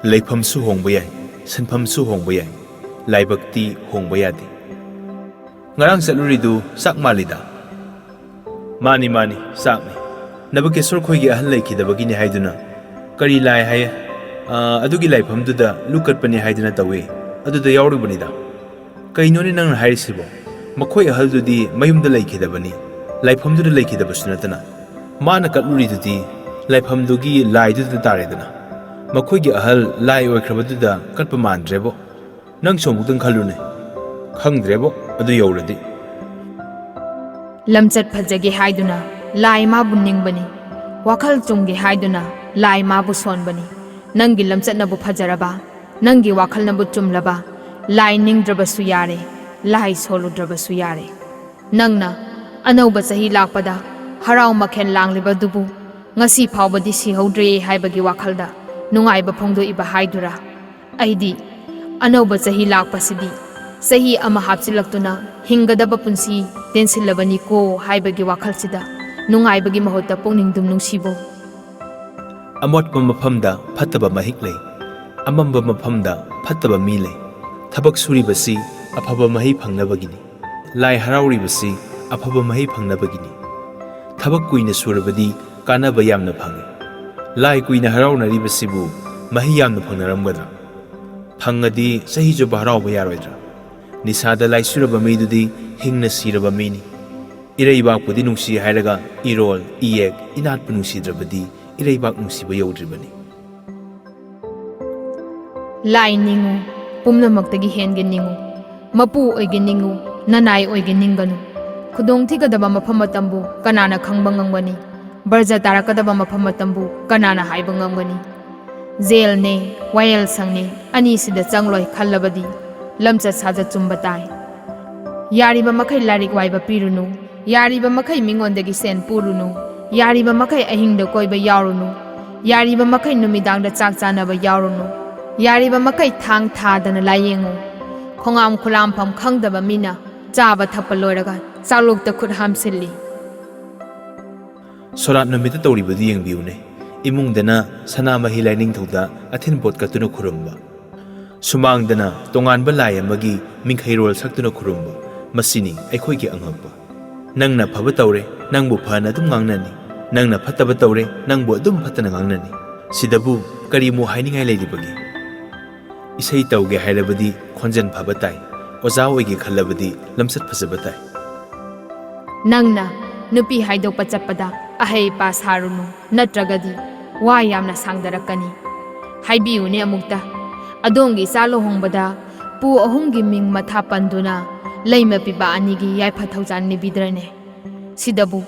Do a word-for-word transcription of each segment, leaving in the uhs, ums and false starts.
ꯂꯩꯐꯝꯁꯨ ꯍꯣꯡꯕ ꯌꯥꯏ, ꯁꯤꯟꯐꯝꯁꯨ ꯍꯣꯡꯕ ꯌꯥꯏ, ꯂꯥꯏꯕꯛꯇꯤ ꯍꯣꯡꯕ ꯌꯥꯗꯦ꯫ ꯉꯔꯥꯡ ꯆꯠꯂꯨꯔꯤꯗꯨ ꯆꯥꯛ ꯃꯥꯜꯂꯤꯗ꯫ ꯃꯥꯅꯤ, ꯃꯥꯅꯤ, ꯆꯥꯛꯅꯤ꯫ ꯅꯕꯀꯦꯁꯣꯔ ꯈꯣꯏꯒꯤ ꯑꯍꯜ ꯂꯩꯈꯤꯗꯕꯒꯤꯅꯤ ꯍꯥꯏꯗꯨꯅ꯫ ꯀꯔꯤ ꯂꯥꯏ ꯍꯥꯏꯌꯦ? ꯑꯥ, ꯑꯗꯨꯒꯤ ꯂꯥꯏꯐꯝꯗꯨꯗ ꯂꯨ ꯀꯠꯄꯅꯤ ꯍꯥꯏꯗꯨꯅ ꯇꯧꯏ꯫ ꯑꯗꯨꯗ ꯌꯥꯎꯔꯨꯕꯅꯤꯗ꯫ ꯀꯩꯅꯣꯅꯦ ꯅꯪꯅ ꯍꯥꯏꯔꯤꯁꯤꯕꯣ? ꯃꯈꯣꯏ ꯑꯍꯜꯗꯨꯗꯤ ꯃꯌꯨꯝꯗ ꯂꯩꯈꯤꯗꯕꯅꯤ, ꯂꯥꯏꯐꯝꯗꯨꯗ ꯂꯩꯈꯤꯗꯕꯁꯨ ꯅꯠꯇꯅ꯫ ꯃꯥꯅ ꯀꯠꯂꯨꯔꯤꯗꯨꯗꯤ ꯂꯥꯏꯐꯝꯗꯨꯒꯤ ꯂꯥꯏꯗꯨꯗ ꯇꯥꯔꯦꯗꯅ꯫ ꯃꯈꯣꯏꯒꯤ ꯑꯍꯜ ꯂꯥꯏ ꯑꯣꯏꯈ꯭ꯔꯕꯗꯨꯗ ꯀꯠꯄ ꯃꯥꯟꯗ꯭ꯔꯦꯕꯣ꯫ ꯅꯪꯁꯨ ꯑꯃꯨꯛꯇꯪ ꯈꯜꯂꯨꯅꯦ꯫ ꯈꯪꯗ꯭ꯔꯦꯕꯣ, ꯑꯗꯨ ꯌꯧꯔꯗꯤ꯫ ꯂꯝꯆꯠ ꯐꯖꯒꯦ ꯍꯥꯏꯗꯨꯅ ꯂꯥꯏ ꯃꯥꯕꯨ ꯅꯤꯡꯕꯅꯤ, ꯋꯥꯈꯜ ꯆꯨꯝꯒꯦ ꯍꯥꯏꯗꯨꯅ ꯂꯥꯏ ꯃꯥꯕꯨ ꯁꯣꯟꯕꯅꯤ꯫ ꯅꯪꯒꯤ ꯂꯝꯆꯠꯅꯕꯨ ꯐꯖꯔꯕ, ꯅꯪꯒꯤ ꯋꯥꯈꯜꯅꯕꯨ ꯆꯨꯝꯂꯕ, ꯂꯥꯏ ꯅꯤꯡꯗ꯭ꯔꯕꯁꯨ ꯌꯥꯔꯦ, ꯂꯥꯏ ꯁꯣꯜꯂꯨꯗ꯭ꯔꯕꯁꯨ ꯌꯥꯔꯦ꯫ ꯅꯪꯅ ꯑꯅꯧꯕ ꯆꯍꯤ ꯂꯥꯛꯄꯗ ꯍꯔꯥꯎ ꯃꯈꯦꯜ ꯂꯥꯡꯂꯤꯕꯗꯨꯕꯨ ꯉꯁꯤ ꯐꯥꯎꯕꯗꯤ ꯁꯤꯍꯧꯗ꯭ꯔꯦ ꯍꯥꯏꯕꯒꯤ ꯋꯥꯈꯜꯗ ꯅꯨꯡꯉꯥꯏꯕ ꯐꯣꯡꯗꯣꯛꯏꯕ ꯍꯥꯏꯗꯨꯔꯥ? ꯑꯩꯗꯤ ꯑꯅꯧꯕ ꯆꯍꯤ ꯂꯥꯛꯄꯁꯤꯗꯤ ꯆꯍꯤ ꯑꯃ ꯍꯥꯞꯆꯤꯜꯂꯛꯇꯨꯅ ꯍꯤꯡꯒꯗꯕ ꯄꯨꯟꯁꯤ ꯇꯦꯟꯁꯤꯜꯂꯕꯅꯤꯀꯣ ꯍꯥꯏꯕꯒꯤ ꯋꯥꯈꯜꯁꯤꯗ ꯅꯨꯡꯉꯥꯏꯕꯒꯤ ꯃꯍꯨꯠꯇ ꯄꯨꯛꯅꯤꯡ ꯗꯨꯝ ꯅꯨꯡꯁꯤꯕꯣ꯫ ꯑꯃꯣꯠꯄ ꯃꯐꯝꯗ ꯐꯠꯇꯕ ꯃꯍꯤꯛ ꯂꯩ, ꯑꯃꯝꯕ ꯃꯐꯝꯗ ꯐꯠꯇꯕ ꯃꯤ ꯂꯩ꯫ ꯊꯕꯛ ꯁꯨꯔꯤꯕꯁꯤ ꯑꯐꯕ ꯃꯍꯩ ꯐꯪꯅꯕꯒꯤꯅꯤ꯫ ꯂꯥꯏ ꯍꯔꯥꯎꯔꯤꯕꯁꯤ ꯑꯐꯕ ꯃꯍꯩ ꯐꯪꯅꯕꯒꯤꯅꯤ꯫ ꯊꯕꯛ ꯀꯨꯏꯅ ꯁꯨꯔꯕꯗꯤ ꯀꯥꯟꯅꯕ ꯌꯥꯝꯅ ꯐꯪꯏ꯫ ꯂꯥꯏ ꯀꯨꯏꯅ ꯍꯔꯥꯎꯅꯔꯤꯕꯁꯤꯕꯨ ꯃꯍꯩ ꯌꯥꯝꯅ ꯐꯪꯅꯔꯝꯒꯗ꯭ꯔꯥ? ꯐꯪꯉꯗꯤ ꯆꯍꯤ ꯆꯨꯞꯄ ꯍꯔꯥꯎꯕ ꯌꯥꯔꯣꯏꯗ꯭ꯔꯥ? ꯅꯤꯁꯥꯗ ꯂꯥꯏꯆꯨꯔꯕ ꯃꯤꯗꯨꯗꯤ ꯍꯤꯡꯅ ꯁꯤꯔꯕ ꯃꯤꯅꯤ꯫ ꯏꯔꯩꯕꯥꯛꯄꯨꯗꯤ ꯅꯨꯡꯁꯤ ꯍꯥꯏꯔꯒ ꯏꯔꯣꯜ, ꯏꯌꯦꯛ, ꯏꯅꯥꯠꯄꯨ ꯅꯨꯡꯁꯤꯗ꯭ꯔꯕꯗꯤ ꯏꯔꯩꯕꯥꯛ ꯅꯨꯡꯁꯤꯕ ꯌꯧꯗ꯭ꯔꯤꯕꯅꯤ꯫ ꯂꯥꯏ ꯅꯤꯡꯉꯨ, ꯄꯨꯝꯅꯃꯛꯇꯒꯤ ꯍꯦꯟꯒꯦ ꯅꯤꯡꯉꯨ, ꯃꯄꯨ ꯑꯣꯏꯒꯦ ꯅꯤꯡꯉꯨ, ꯅꯅꯥꯏ ꯑꯣꯏꯒꯦ ꯅꯤꯡꯒꯅꯨ꯫ ꯈꯨꯗꯣꯡ ꯊꯤꯒꯗꯕ ꯃꯐꯝ ꯃꯇꯝꯕꯨ ꯀꯅꯥꯅ ꯈꯪꯕ ꯉꯝꯒꯅꯤ? ꯕꯔꯖ ꯇꯥꯔꯛꯀꯗꯕ ꯃꯐꯝ ꯃꯇꯝꯕꯨ ꯀꯅꯥꯅ ꯍꯥꯏꯕ ꯉꯝꯒꯅꯤ? ꯖꯦꯜꯅꯦ, ꯋꯥꯌꯦꯜꯁꯪꯅꯦ, ꯑꯅꯤꯁꯤꯗ ꯆꯪꯂꯣꯏ ꯈꯜꯂꯕꯗꯤ ꯂꯝꯆꯠ ꯁꯥꯖꯠ ꯆꯨꯝꯕ ꯇꯥꯏ꯫ ꯌꯥꯔꯤꯕ ꯃꯈꯩ ꯂꯥꯏꯔꯤꯛ ꯋꯥꯏꯕ ꯄꯤꯔꯨꯅꯨ, ꯌꯥꯔꯤꯕ ꯃꯈꯩ ꯃꯤꯉꯣꯟꯗꯒꯤ ꯁꯦꯟ ꯄꯨꯔꯨꯅꯨ, ꯌꯥꯔꯤꯕ ꯃꯈꯩ ꯑꯍꯤꯡꯗ ꯀꯣꯏꯕ ꯌꯥꯎꯔꯨꯅꯨ, ꯌꯥꯔꯤꯕ ꯃꯈꯩ ꯅꯨꯃꯤꯗꯥꯡꯗ ꯆꯥꯛ ꯆꯥꯅꯕ ꯌꯥꯎꯔꯨꯅꯨ, ꯌꯥꯔꯤꯕ ꯃꯈꯩ ꯊꯥꯡ ꯊꯥꯗꯅ ꯂꯥꯏꯌꯦꯡꯉꯨ꯫ ꯈꯣꯡꯉꯥꯝ ꯈꯨꯂꯥꯝꯐꯝ ꯈꯪꯗꯕ ꯃꯤꯅ ꯆꯥꯕ ꯊꯛꯄ ꯂꯣꯏꯔꯒ ꯆꯥꯂꯣꯛꯇ ꯈꯨꯠ ꯍꯥꯝꯁꯤꯜꯂꯤ꯫ ꯁꯣꯔꯥꯠ ꯅꯨꯃꯤꯠꯇ ꯇꯧꯔꯤꯕꯗꯨ ꯌꯦꯡꯕꯤꯌꯨꯅꯦ꯫ ꯏꯃꯨꯡꯗꯅ ꯁꯅꯥꯃꯍꯤ ꯂꯥꯏꯅꯤꯡꯊꯧꯗ ꯑꯊꯤꯟ ꯄꯣꯠ ꯀꯠꯇꯨꯅ ꯈꯨꯔꯨꯝꯕ, ꯁꯨꯃꯥꯡꯗꯅ ꯇꯣꯉꯥꯟꯕ ꯂꯥꯏ ꯑꯃꯒꯤ ꯃꯤꯡꯈꯩꯔꯣꯜ ꯁꯛꯇꯨꯅ ꯈꯨꯔꯨꯝꯕ, ꯃꯁꯤꯅꯤ ꯑꯩꯈꯣꯏꯒꯤ ꯑꯉꯛꯄ꯫ ꯅꯪꯅ ꯐꯕ ꯇꯧꯔꯦ, ꯅꯪꯕꯨ ꯐꯅ ꯑꯗꯨꯝ ꯉꯥꯡꯅꯅꯤ꯫ ꯅꯪꯅ ꯐꯠꯇꯕ ꯇꯧꯔꯦ, ꯅꯪꯕꯨ ꯑꯗꯨꯝ ꯐꯠꯇꯅ ꯉꯥꯡꯅꯅꯤ꯫ ꯁꯤꯗꯕꯨ ꯀꯔꯤꯃꯨꯛ ꯍꯥꯏꯅꯤꯡꯉꯥꯏ ꯂꯩꯔꯤꯕꯒꯦ? ꯏꯁꯩ ꯇꯧꯒꯦ ꯍꯥꯏꯔꯕꯗꯤ ꯈꯣꯟꯖꯦꯜ ꯐꯕ ꯇꯥꯏ, ꯑꯣꯖꯥ ꯑꯣꯏꯒꯦ ꯈꯜꯂꯕꯗꯤ ꯂꯝꯆꯠ ꯐꯖꯕ ꯇꯥꯏ꯫ ꯅꯪꯅ ꯅꯨꯄꯤ ꯍꯥꯏꯗꯣꯛꯄ ꯆꯠꯄꯗ ꯑꯍꯩ ꯄꯥ ꯁꯥꯔꯨꯅꯨ, ꯅꯠꯇ꯭ꯔꯒꯗꯤ ꯋꯥ ꯌꯥꯝꯅ ꯁꯥꯡꯗꯔꯛꯀꯅꯤ꯫ ꯍꯥꯏꯕꯤꯌꯨꯅꯦ ꯑꯃꯨꯛꯇ, ꯑꯗꯣꯝꯒꯤ ꯏꯆꯥ ꯂꯨꯍꯣꯡꯕꯗ ꯄꯨ ꯑꯍꯨꯝꯒꯤ ꯃꯤꯡ ꯃꯊꯥ ꯄꯟꯗꯨꯅ ꯂꯩꯃ ꯄꯤꯕ ꯑꯅꯤꯒꯤ ꯌꯥꯏꯐ ꯊꯧꯖꯥꯜ ꯅꯤꯕꯤꯗ꯭ꯔꯅꯦ? ꯁꯤꯗꯕꯨ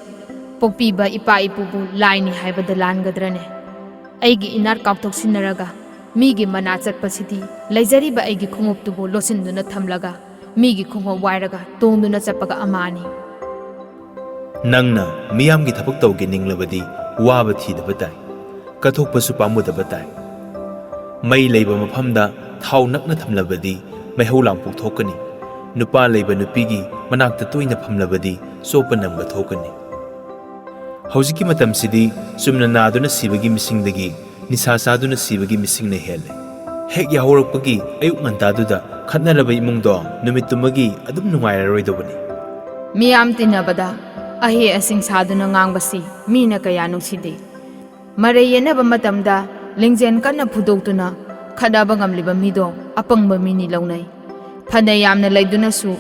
ꯄꯣꯛꯄꯤꯕ ꯏꯄꯥ ꯏꯄꯨꯕꯨ ꯂꯥꯏꯅꯤ ꯍꯥꯏꯕꯗ ꯂꯥꯟꯒꯗ꯭ꯔꯅꯦ? ꯑꯩꯒꯤ ꯏꯅꯥꯠ ꯀꯥꯎꯊꯣꯛꯁꯤꯟꯅꯔꯒ ꯃꯤꯒꯤ ꯃꯅꯥ ꯆꯠꯄꯁꯤꯗꯤ ꯂꯩꯖꯔꯤꯕ ꯑꯩꯒꯤ ꯈꯣꯡꯎꯞꯇꯨꯕꯨ ꯂꯣꯠꯁꯤꯟꯗꯨꯅ ꯊꯝꯂꯒ ꯃꯤꯒꯤ ꯈꯣꯡꯎꯞ ꯋꯥꯏꯔꯒ ꯇꯣꯡꯗꯨꯅ ꯆꯠꯄꯒ ꯑꯃꯥꯅꯤ꯫ ꯅꯪꯅ ꯃꯤꯌꯥꯝꯒꯤ ꯊꯕꯛ ꯇꯧꯒꯦ ꯅꯤꯡꯂꯕꯗꯤ ꯋꯥꯕ ꯊꯤꯗꯕ ꯇꯥꯏ, ꯀꯠꯊꯣꯛꯄꯁꯨ ꯄꯥꯝꯃꯨꯗꯕ ꯇꯥꯏ꯫ ꯃꯩ ꯂꯩꯕ ꯃꯐꯝꯗ ꯊꯥꯎ ꯅꯛꯅ ꯊꯝꯂꯕꯗꯤ ꯃꯩꯍꯧ ꯂꯥꯡꯄꯣꯛ ꯊꯣꯛꯀꯅꯤ꯫ ꯅꯨꯄꯥ ꯂꯩꯕ ꯅꯨꯄꯤꯒꯤ ꯃꯅꯥꯛꯇ ꯇꯣꯏꯅ ꯐꯝꯂꯕꯗꯤ ꯆꯣꯞꯄ ꯅꯪꯕ ꯊꯣꯛꯀꯅꯤ꯫ ꯍꯧꯖꯤꯛꯀꯤ ꯃꯇꯝꯁꯤꯗꯤ ꯆꯨꯝꯅ ꯅꯥꯗꯨꯅ ꯁꯤꯕꯒꯤ ꯃꯤꯁꯤꯡꯗꯒꯤ ꯅꯤꯁꯥ ꯆꯥꯗꯨꯅ ꯁꯤꯕꯒꯤ ꯃꯤꯁꯤꯡꯅ ꯍꯦꯜꯂꯦ꯫ ꯍꯦꯛ ꯌꯥꯍꯧꯔꯛꯄꯒꯤ ꯑꯌꯨꯛ ꯉꯟꯇꯥꯗꯨꯗ ꯈꯠꯅꯔꯕ ꯏꯃꯨꯡꯗꯣ ꯅꯨꯃꯤꯠꯇꯨꯃꯒꯤ ꯑꯗꯨꯝ ꯅꯨꯡꯉꯥꯏꯔꯔꯣꯏꯗꯧꯕꯅꯤ꯫ ꯃꯤꯌꯥꯝ ꯇꯤꯟꯅꯕꯗ ꯑꯍꯦ ꯑꯁꯤꯡ ꯁꯥꯗꯨꯅ ꯉꯥꯡꯕꯁꯤ ꯃꯤꯅ ꯀꯌꯥ ꯅꯨꯡꯁꯤꯗꯦ꯫ ꯃꯔꯩ ꯌꯦꯠꯅꯕ ꯃꯇꯝꯗ ꯂꯤꯡꯖꯦꯜ ꯀꯟꯅ ꯐꯨꯗꯣꯛꯇꯨꯅ ꯈꯠꯅꯕ ꯉꯝꯂꯤꯕ ꯃꯤꯗꯣ ꯑꯄꯪꯕ ꯃꯤꯅꯤ ꯂꯧꯅꯩ꯫ ꯐꯅ ꯌꯥꯝꯅ ꯂꯩꯗꯨꯅꯁꯨ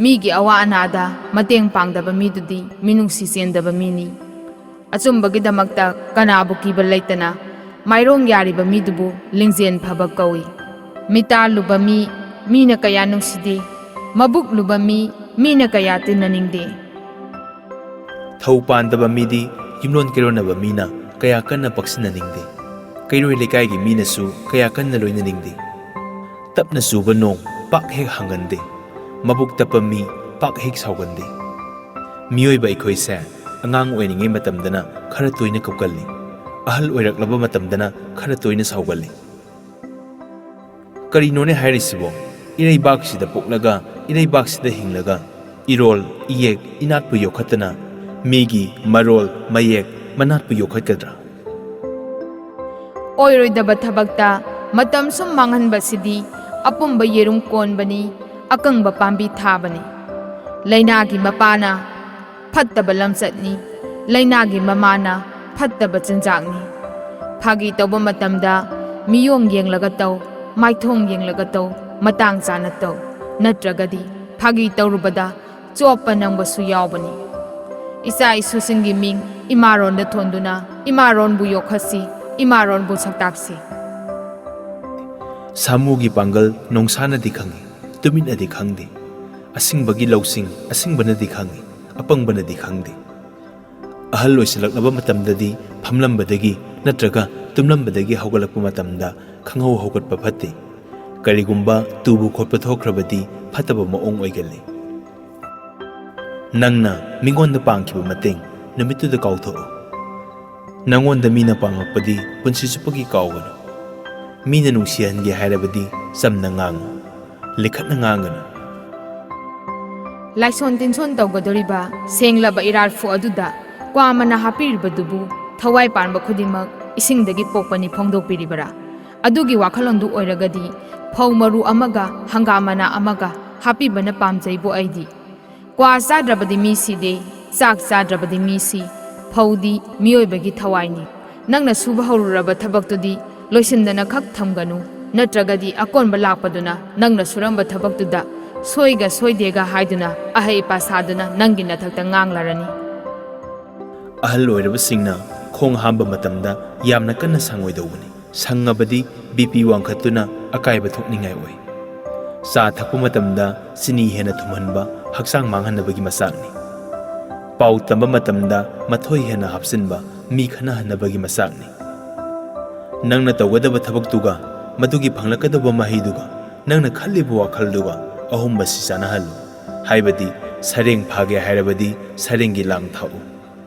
ꯃꯤꯒꯤ ꯑꯋꯥ ꯑꯅꯥꯗ ꯃꯇꯦꯡ ꯄꯥꯡꯗꯕ ꯃꯤꯗꯨꯗꯤ ꯃꯤꯅꯨꯡꯁꯤ ꯆꯦꯟꯗꯕ ꯃꯤꯅꯤ꯫ ꯑꯆꯨꯝꯕꯒꯤꯗꯃꯛꯇ ꯀꯅꯥꯕꯨ ꯀꯤꯕ ꯂꯩꯇꯅ ꯃꯥꯏꯔꯣꯡ ꯌꯥꯔꯤꯕ ꯃꯤꯗꯨꯕꯨ ꯂꯤꯡꯖꯦꯜ ꯐꯕ ꯀꯧꯏ꯫ ꯃꯤꯇꯥꯜꯂꯨꯕ ꯃꯤ ꯃꯤꯅ ꯀꯌꯥ ꯅꯨꯡꯁꯤꯗꯦ, ꯃꯕꯨꯛ ꯂꯨꯕ ꯃꯤ ꯃꯤꯅ ꯀꯌꯥ ꯇꯤꯟꯅꯅꯤꯡꯗꯦ꯫ ꯊꯧ ꯄꯥꯟꯗꯕ ꯃꯤꯗꯤ ꯌꯨꯝꯂꯣꯟ ꯀꯩꯔꯣꯟꯅꯕ ꯃꯤꯅ ꯀꯌꯥ ꯀꯟꯅ ꯄꯛꯁꯤꯟꯅꯅꯤꯡꯗꯦ꯫ ꯀꯩꯔꯣꯏ ꯂꯩꯀꯥꯏꯒꯤ ꯃꯤꯅꯁꯨ ꯀꯌꯥ ꯀꯟꯅ ꯂꯣꯏꯅꯅꯤꯡꯗꯦ꯫ ꯇꯞꯅ ꯆꯨꯕ ꯅꯣꯡ ꯄꯥꯛ ꯍꯦꯛ ꯍꯪꯒꯟꯗꯦ꯫ ꯃꯕꯨꯛ ꯇꯞꯄ ꯃꯤ ꯄꯥꯛ ꯍꯦꯛ ꯁꯥꯎꯒꯟꯗꯦ꯫ ꯃꯤꯑꯣꯏꯕ ꯑꯩꯈꯣꯏꯁꯦ ꯑꯉꯥꯡ ꯑꯣꯏꯔꯤꯉꯩ ꯃꯇꯝꯗꯅ ꯈꯔ ꯇꯣꯏꯅ ꯀꯞꯀꯜꯂꯤ, ꯑꯍꯜ ꯑꯣꯏꯔꯛꯂꯕ ꯃꯇꯝꯗꯅ ꯈꯔ ꯇꯣꯏꯅ ꯁꯥꯎꯒꯜꯂꯤ꯫ ꯀꯔꯤꯅꯣꯅꯦ ꯍꯥꯏꯔꯤꯁꯤꯕꯣ? ꯏꯔꯩꯕꯥꯛꯁꯤꯗ ꯄꯣꯛꯂꯒ, ꯏꯔꯩꯕꯥꯛꯁꯤꯗ ꯍꯤꯡꯂꯒ, ꯏꯔꯣꯜ, ꯏꯌꯦꯛ, ꯏꯅꯥꯠꯄꯨ ꯌꯣꯛꯈꯠꯇꯅ ꯃꯤꯒꯤ ꯃꯔꯣꯜ, ꯃꯌꯦꯛ, ꯃꯅꯥꯠꯄꯨ ꯌꯣꯛꯈꯠꯀꯗ꯭ꯔꯥ? ꯑꯣꯏꯔꯣꯏꯗꯕ ꯊꯕꯛꯇ ꯃꯇꯝ ꯁꯨꯝ ꯃꯥꯡꯍꯟꯕꯁꯤꯗꯤ ꯑꯄꯨꯝꯕ ꯌꯦꯔꯨꯝ ꯀꯣꯟꯕꯅꯤ, ꯑꯀꯪꯕ ꯄꯥꯝꯕꯤ ꯊꯥꯕꯅꯤ꯫ ꯂꯥꯏꯅꯥꯒꯤ ꯃꯄꯥꯅ ꯐꯠꯇꯕ ꯂꯝꯆꯠꯅꯤ, ꯂꯥꯏꯅꯥꯒꯤ ꯃꯃꯥꯅ ꯐꯠꯇꯕ ꯆꯤꯟꯖꯥꯛꯅꯤ꯫ ꯐꯥꯒꯤ ꯇꯧꯕ ꯃꯇꯝꯗ ꯃꯤꯌꯣꯡ ꯌꯦꯡꯂꯒ ꯇꯧ, ꯃꯥꯏꯊꯣꯡ ꯌꯦꯡꯂꯒ ꯇꯧ, ꯃꯇꯥꯡ ꯆꯥꯅ ꯇꯧ, ꯅꯠꯇ꯭ꯔꯒꯗꯤ ꯐꯥꯒꯤ ꯇꯧꯔꯨꯕꯗ ꯆꯣꯞꯄ ꯅꯪꯕꯁꯨ ꯌꯥꯎꯕꯅꯤ꯫ ꯏꯆꯥ ꯏꯁꯨꯁꯤꯡꯒꯤ ꯃꯤꯡ ꯏꯃꯥꯔꯣꯟꯗ ꯊꯣꯟꯗꯨꯅ ꯏꯃꯥꯔꯣꯟꯕꯨ ꯌꯣꯛꯈꯠꯁꯤ, ꯏꯃꯥꯔꯣꯟꯕꯨ ꯁꯛꯇꯥꯛꯁꯤ꯫ ꯁꯥꯃꯨꯒꯤ ꯄꯥꯡꯒꯜ ꯅꯣꯡꯁꯥꯅꯗꯤ ꯈꯪꯏ, ꯇꯨꯃꯤꯠꯅꯗꯤ ꯈꯪꯗꯦ꯫ ꯑꯁꯤꯡꯕꯒꯤ ꯂꯧꯁꯤꯡ ꯑꯁꯤꯡꯕꯅꯗꯤ ꯈꯪꯏ, ꯑꯄꯪꯕꯅꯗꯤ ꯈꯪꯗꯦ꯫ ꯑꯍꯜ ꯑꯣꯏꯁꯤꯜꯂꯛꯂꯕ ꯃꯇꯝꯗꯗꯤ ꯐꯝꯂꯝꯕꯗꯒꯤ ꯅꯠꯇ꯭ꯔꯒ ꯇꯨꯝꯂꯝꯕꯗꯒꯤ ꯍꯧꯒꯠꯂꯛꯄ ꯃꯇꯝꯗ ꯈꯪꯍꯧ ꯍꯧꯒꯠꯄ ꯐꯠꯇꯦ꯫ ꯀꯔꯤꯒꯨꯝꯕ ꯇꯨꯕ ꯈꯣꯠꯄ ꯊꯣꯛꯈ꯭ꯔꯕꯗꯤ ꯐꯠꯇꯕ ꯃꯑꯣꯡ ꯑꯣꯏꯒꯜꯂꯤ꯫ ꯅꯪꯅ ꯃꯤꯉꯣꯟꯗ ꯄꯥꯡꯈꯤꯕ ꯃꯇꯦꯡ ꯅꯨꯃꯤꯠꯇꯨꯗ ꯀꯥꯎꯊꯣꯛꯎ꯫ ꯅꯪꯉꯣꯟꯗ ꯃꯤꯅ ꯄꯥꯡꯂꯛꯄꯗꯤ ꯄꯨꯟꯁꯤ ꯆꯨꯞꯄꯒꯤ ꯀꯥꯎꯒꯅꯨ꯫ ꯃꯤꯅ ꯅꯨꯡꯁꯤꯍꯟꯒꯦ ꯍꯥꯏꯔꯕꯗꯤ ꯆꯝꯅ ꯉꯥꯡꯉꯨ, ꯂꯤꯈꯠꯅ ꯉꯥꯡꯒꯅꯨ꯫ ꯂꯥꯏꯁꯣꯟ ꯇꯤꯟꯁꯣꯟ ꯇꯧꯒꯗꯧꯔꯤꯕ ꯁꯦꯡꯂꯕ ꯏꯔꯥꯜꯐꯨ ꯑꯗꯨꯗ ꯀ꯭ꯋꯥ ꯃꯅꯥ ꯍꯥꯞꯄꯤꯔꯤꯕꯗꯨꯕꯨ ꯊꯋꯥꯏ ꯄꯥꯟꯕ ꯈꯨꯗꯤꯡꯃꯛ ꯏꯁꯤꯡꯗꯒꯤ ꯄꯣꯛꯄꯅꯤ ꯐꯣꯡꯗꯣꯛꯄꯤꯔꯤꯕꯔꯥ? ꯑꯗꯨꯒꯤ ꯋꯥꯈꯜꯂꯣꯟꯗꯨ ꯑꯣꯏꯔꯒꯗꯤ ꯐꯧ ꯃꯔꯨ ꯑꯃꯒ ꯍꯪꯒꯥꯝ ꯃꯅꯥ ꯑꯃꯒ ꯍꯥꯞꯄꯤꯕꯅ ꯄꯥꯝꯖꯩꯕꯨ ꯑꯩꯗꯤ꯫ ꯀ꯭ꯋꯥ ꯆꯥꯗ꯭ꯔꯕꯗꯤ ꯃꯤ ꯁꯤꯗꯦ, ꯆꯥꯛ ꯆꯥꯗ꯭ꯔꯕꯗꯤ ꯃꯤ ꯁꯤ, ꯐꯧꯗꯤ ꯃꯤꯑꯣꯏꯕꯒꯤ ꯊꯋꯥꯏꯅꯤ꯫ ꯅꯪꯅ ꯁꯨꯕ ꯍꯧꯔꯨꯔꯕ ꯊꯕꯛꯇꯨꯗꯤ ꯂꯣꯏꯁꯤꯟꯗꯅ ꯈꯛ ꯊꯝꯒꯅꯨ, ꯅꯠꯇ꯭ꯔꯒꯗꯤ ꯑꯀꯣꯟꯕ ꯂꯥꯛꯄꯗꯨꯅ ꯅꯪꯅ ꯁꯨꯔꯝꯕ ꯊꯕꯛꯇꯨꯗ ꯁꯣꯏꯒ ꯁꯣꯏꯗꯦꯒ ꯍꯥꯏꯗꯨꯅ ꯑꯍꯩ ꯑꯄꯥ ꯁꯥꯗꯨꯅ ꯅꯪꯒꯤ ꯅꯊꯛꯇ ꯉꯥꯡꯂꯔꯅꯤ꯫ ꯑꯍꯜ ꯑꯣꯏꯔꯕꯁꯤꯡꯅ ꯈꯣꯡ ꯍꯥꯝꯕ ꯃꯇꯝꯗ ꯌꯥꯝꯅ ꯀꯟꯅ ꯁꯪꯉꯣꯏꯗꯧꯕꯅꯤ꯫ ꯁꯪꯉꯕꯗꯤ ꯕꯤ ꯄꯤ ꯋꯥꯡꯈꯠꯇꯨꯅ ꯑꯀꯥꯏꯕ ꯊꯣꯛꯅꯤꯡꯉꯥꯏ ꯑꯣꯏ꯫ ꯆꯥ ꯊꯛꯄ ꯃꯇꯝꯗ ꯆꯤꯅꯤ ꯍꯦꯟꯅ ꯊꯨꯝꯍꯟꯕ ꯍꯛꯆꯥꯡ ꯃꯥꯡꯍꯟꯅꯕꯒꯤ ꯃꯆꯥꯛꯅꯤ꯫ ꯄꯥꯎ ꯇꯝꯕ ꯃꯇꯝꯗ ꯃꯊꯣꯏ ꯍꯦꯟꯅ ꯍꯥꯞꯆꯤꯟꯕ ꯃꯤ ꯈꯠꯅꯍꯟꯅꯕꯒꯤ ꯃꯆꯥꯛꯅꯤ꯫ ꯅꯪꯅ ꯇꯧꯒꯗꯕ ꯊꯕꯛꯇꯨꯒ ꯃꯗꯨꯒꯤ ꯐꯪꯂꯛꯀꯗꯕ ꯃꯍꯩꯗꯨꯒ ꯅꯪꯅ ꯈꯜꯂꯤꯕ ꯋꯥꯈꯜꯗꯨꯒ ꯑꯍꯨꯝꯕꯁꯤ ꯆꯥꯅꯍꯜꯂꯨ꯫ ꯍꯥꯏꯕꯗꯤ ꯁꯔꯦꯡ ꯐꯥꯒꯦ ꯍꯥꯏꯔꯕꯗꯤ ꯁꯔꯦꯡꯒꯤ ꯂꯥꯡ ꯊꯥꯛꯎ꯫